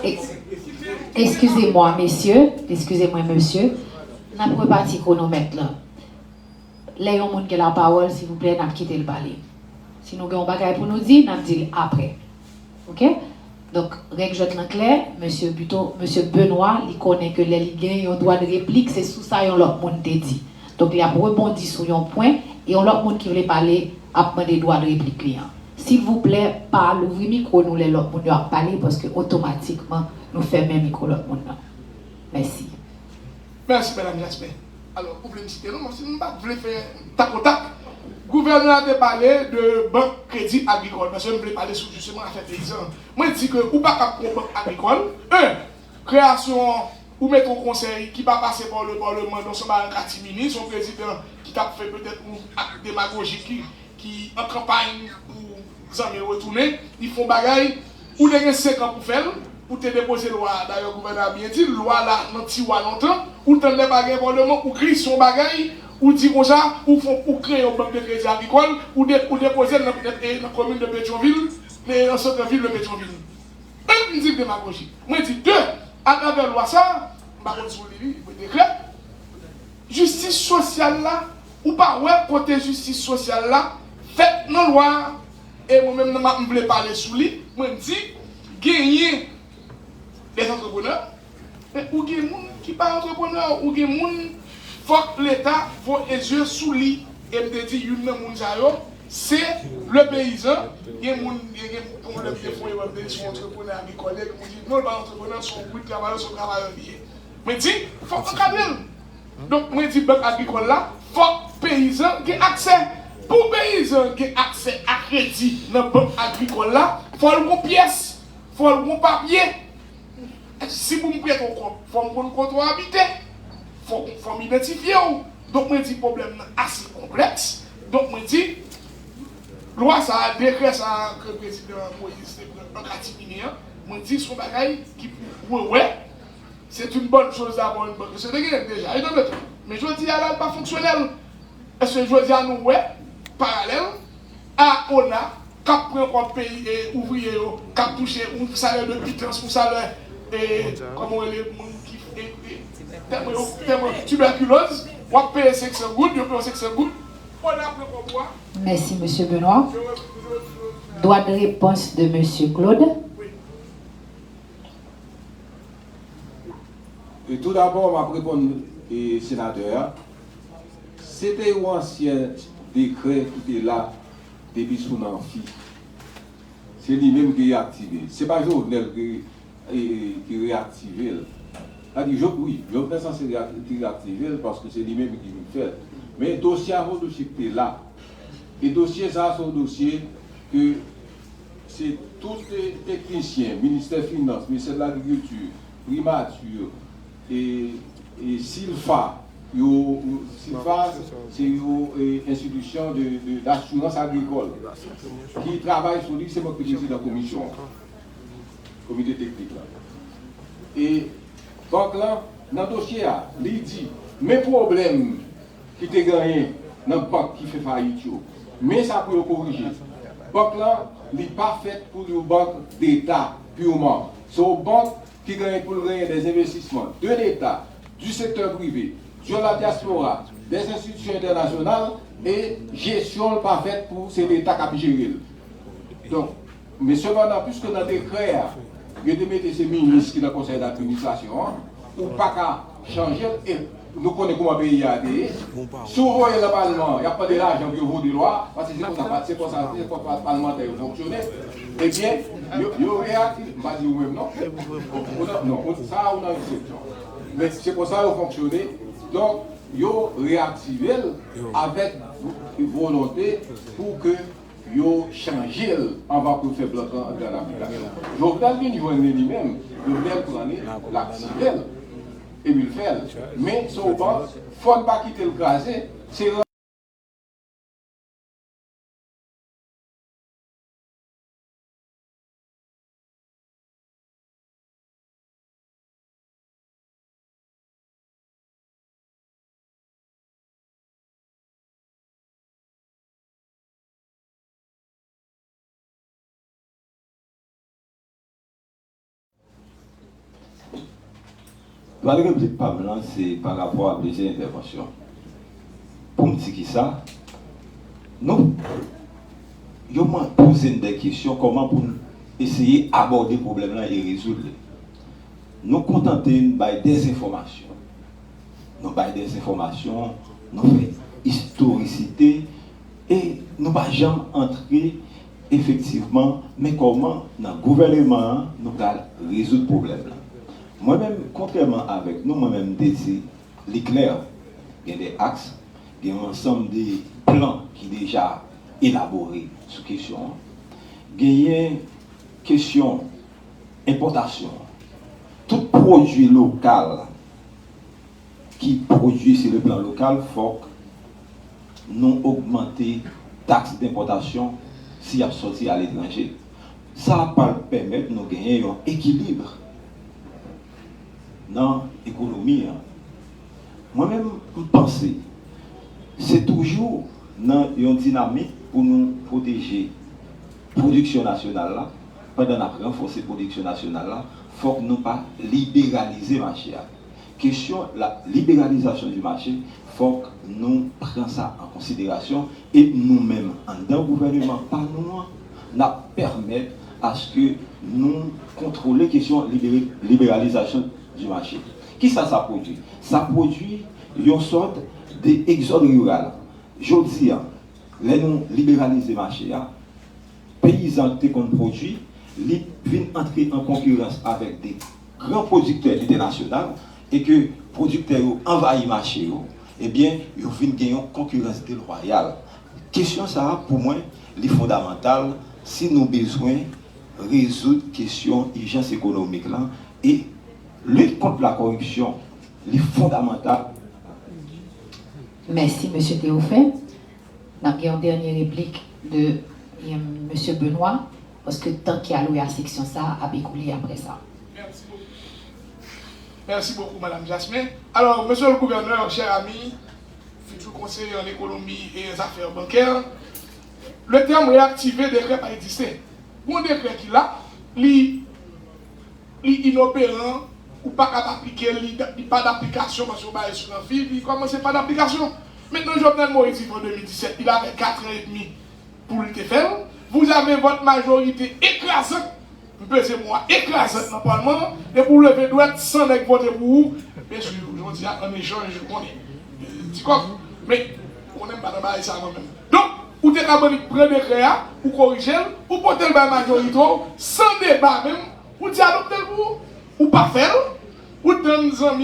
Ex- Excusez-moi, messieurs, excusez-moi, monsieur. N ap repati kwonomèt la. Lè yon moun gen lapawòl, silvouplè, n ap kite l pale. Si nou gen yon bagay pou nou di, n ap di l apre. Oke? Donk, règ jwèt lan klè, mesye Buteau, mesye Benoît, li konnen ke lè li gen yon dwa de replik, se sou sa yon lòt moun te di. Donk, li ap rebondi sou yon pwen, e yon lòt moun ki vle pale ap mande dwa de replik li an. Silvouplè, pa louvri mikwo nou lè lòt moun yo ap pale, paske otomatikman, nou fèmen mikwo lòt moun nan. Mèsi. Mèsi, Madanm Jasmin. Alò, ou vle m site non, mwen si m pa t vle fè takotak. Gouvènè a te pale de bank kredi agrikòl, paske m vle pale sou jisteman afè peyizan. Mwen di ke ou pa kab pran yon bank agrikòl, en, kreyasyon, ou mete yon konsèy ki pa pase pa le paleman, donk se yon bagay an katimini, se yon prezidan ki t ap fè petèt yon ak demagoji ki, ki an kanpay pou zanmi yo retounen, li fè yon bagay, ou te gen senk an pou fè l, ou te depoze lwa a, dayè gouvènè a byen di l, lwa la nan tiwa lontan, ou tann lè pa gen paleman, ou glise yon bagay, ou di konsa, ou fè, ou kreye yon bank de kredi agrikòl, ou, de, ou depoze l nan, nan, nan komin de Petyonvil, nan sant vil de Petyonvil. Enk m di l demagoji. Mwen di, de, atravè lwa sa a, m pa konn si w li li, mwen dekrè, jistis sosyal la, ou pa wè kote jistis sosyal la fèt nan lwa a, e mwen menm nan m ap m vle pale sou li, mwen di, genyen de antreprenè, men ou gen moun ki pa antreprenè, ou gen moun, fòk Leta voye zye sou li. E m te di youn nan moun sa yo, se le peyizan. Gen moun, gen, gen, gen moun lè m te fè yon erè, m te di se yon antreprenè agrikòl, gen moun di non, l pa antreprenè, se yon gwo travayè, se yon travayè li ye. Mwen di, fòk ankadre l. Donk, mwen di bank agrikòl la, fòk peyizan gen aksè. Pou peyizan gen aksè a kredi nan bank agrikòl la, fò l gon pyès, fò l gon papye. Si pou m prete w kòb, fò m konn kote w abite, fò, fò m idantifye w. Donk, mwen di pwoblèm nan ase konplèks. Donk, mwen di, lwa sa a, dekrè sa a ke prezidan Moïse te pran an katimini an, mwen di, se yon bagay ki pou rewè. C'est une bonne chose d'avoir une banque. Se te genyen deja, e nan letan. Men jodi a la, l pa fonksyonèl. Èske jodi a nou wè paralèl a ona k ap pran kòb peyi e ouvriye yo k ap touche yon salè de pitans, yon salè, e, kòman w rele moun ki, e, e, Tèmwen, tèmwen tibèkiloz, w ap peye senk san goud, yo peye w senk san goud. Pandan ap pran kòb ou a. Merci, Monsieur Benoît. Droit de réponse de Monsieur Claude. E tou dabò, m ap reponn e, senatè a. Se te yon ansyen dekrè ki te la depi sou Nanfi. Se li menm ki reaktive. Se pa Jovenel ki, e, ki reaktive l. Sa di, Jo, wi, Jovenel sanse reak-, ki reaktive l paske se li menm ki vin fè l. Men dosye a se yon dosye ki te la. E dosye sa a se yon dosye ke se tout e, teknisyen, Ministè Finans, Ministè de Lagrikilti, Primati, e, e Silfa, yo, yo- Silfa se yon e, enstitisyon de, de, d'asirans agrikòl ki travay sou li, se mwen ki prezidan komisyon an, komite teknik la. E bank lan, nan dosye a, li di, men pwoblèm ki te genyen nan bank ki fè fayit yo. Men sa pou yo korije. Bank lan, li pa fèt pou yon bank deta pirman. Se yon bank ki genyen pou l genyen des investissements de l'État, du secteur privé, de la diaspora, des institutions internationales e jesyon l pa fèt pou se Leta k ap jere l. Donk, men sepandan, piske nan dekrè a, yo te mete se minis ki nan konsèy d'administrasyon an, ou pa ka chanje l, e nou konnen kòman peyi a te ye. Si w voye l nan palman, y ap mande lajan pou yo vote lwa, paske se konsa, se konsa, se konsa palmantè yo fonksyone. Ebyen, yo, yo reaktive, m pa di ou menm non. Ou nan, non, ou, sa ou nan eksepsyon. Men se konsa yo fonksyone. Donk, yo reaktive l avèk volonte pou ke yo chanje l anvan pou yo fè blank lan antre an aplikasyon. Jovenel vin jwenn li li menm, Jovenel pran li, l aktive l, epi l fè l. Men se yon bank, fò n pa kite l kraze, se Dwa de replik pa m lan se pa rapò a plizyè entèvansyon. Pou m di kisa, nou, yo mwen poze n de kesyon kòman pou n eseye abòde pwoblèm lan e rezoud li. Nou kontante n bay dezenfòmasyon. Nou bay dezenfòmasyon, nou fè istorisite e nou pa janm antre efektivman men kòman nan gouvèneman an nou pral rezoud pwoblèm lan. Mwen menm, kontrèman avèk nou, mwen menm m te di li klè, gen de aks, gen yon ansanm de plan ki deja elabore sou kesyon an. Genyen kesyon enpòtasyon an. Tout pwodui lokal ki pwodui sou le plan lokal, fòk nou ogmante taks denpòtasyon si y ap sòti aletranje. Sa a pral pèmèt nou genyen yon ekilib nan ekonomi an. Mwen menm, m panse se toujou nan yon dinamik pou nou pwoteje pwodiksyon nasyonal la, pandan n ap ranfòse pwodiksyon nasyonal la, fòk nou pa liberalize mache a. Kesyon la liberalizasyon di mache, fòk nou pran sa an konsiderasyon e nou menm anndan gouvèneman pa nou an, n ap pèmèt aske nou kontwole kesyon libere- liberalizasyon di mache. Kisa sa pwodui? Sa pwodui yon sòt de egzòd riral. Jodi a, lè nou liberalize mache a, peyizan ki te konn pwodui, li vin antre an konkirans avèk de gran pwodiktè entènasyonal e ke pwodiktè yo anvayi mache yo, ebyen, yo vin gen yon konkirans delwayal. Kesyon sa a, pou mwen, li fondamantal si nou bezwen rezoud kesyon ijans ekonomik lan e lit kont lakoripsyon, li fondamantal. Mèsi, Mesye Théophile. N ap gen yon dènye replik de, em, Mesye Benoît, paske tan ki alwe a seksyon sa a ap ekoule apre sa. Merci beaucoup. Merci beaucoup, Madame Jasmin. Alors, Monsieur le Gouverneur, cher ami, futur conseiller en économie et en affaires bancaires, le terme réactiver décret pa egziste. Gon dekrè ki la, li, li inoperan, Ou pa ka aplike li, li pa d'aplikasyon paske ou ba l sou nan fi, li kòmanse pa d'aplikasyon. Maintenant, Jovenel Moïse, il faut deux mille dix-sept, il avait quatre ans et demi pour le faire. Vous avez votre majorité écrasante, m peze mo a, écrasante dans le Parlement, et vous levez dwèt, san nèg vote pour vous. Bien sûr, aujourd'hui, en échange, je connais. Ti kòb. Men, ou konnen m pa nan bagay sa mwen menm. Donk, ou te ka ban li pran dekrè a, ou korije l, ou pote l bay majorite w, san deba menm, ou di adopte l pou ou. Ou pa fè l, ou tann zanmi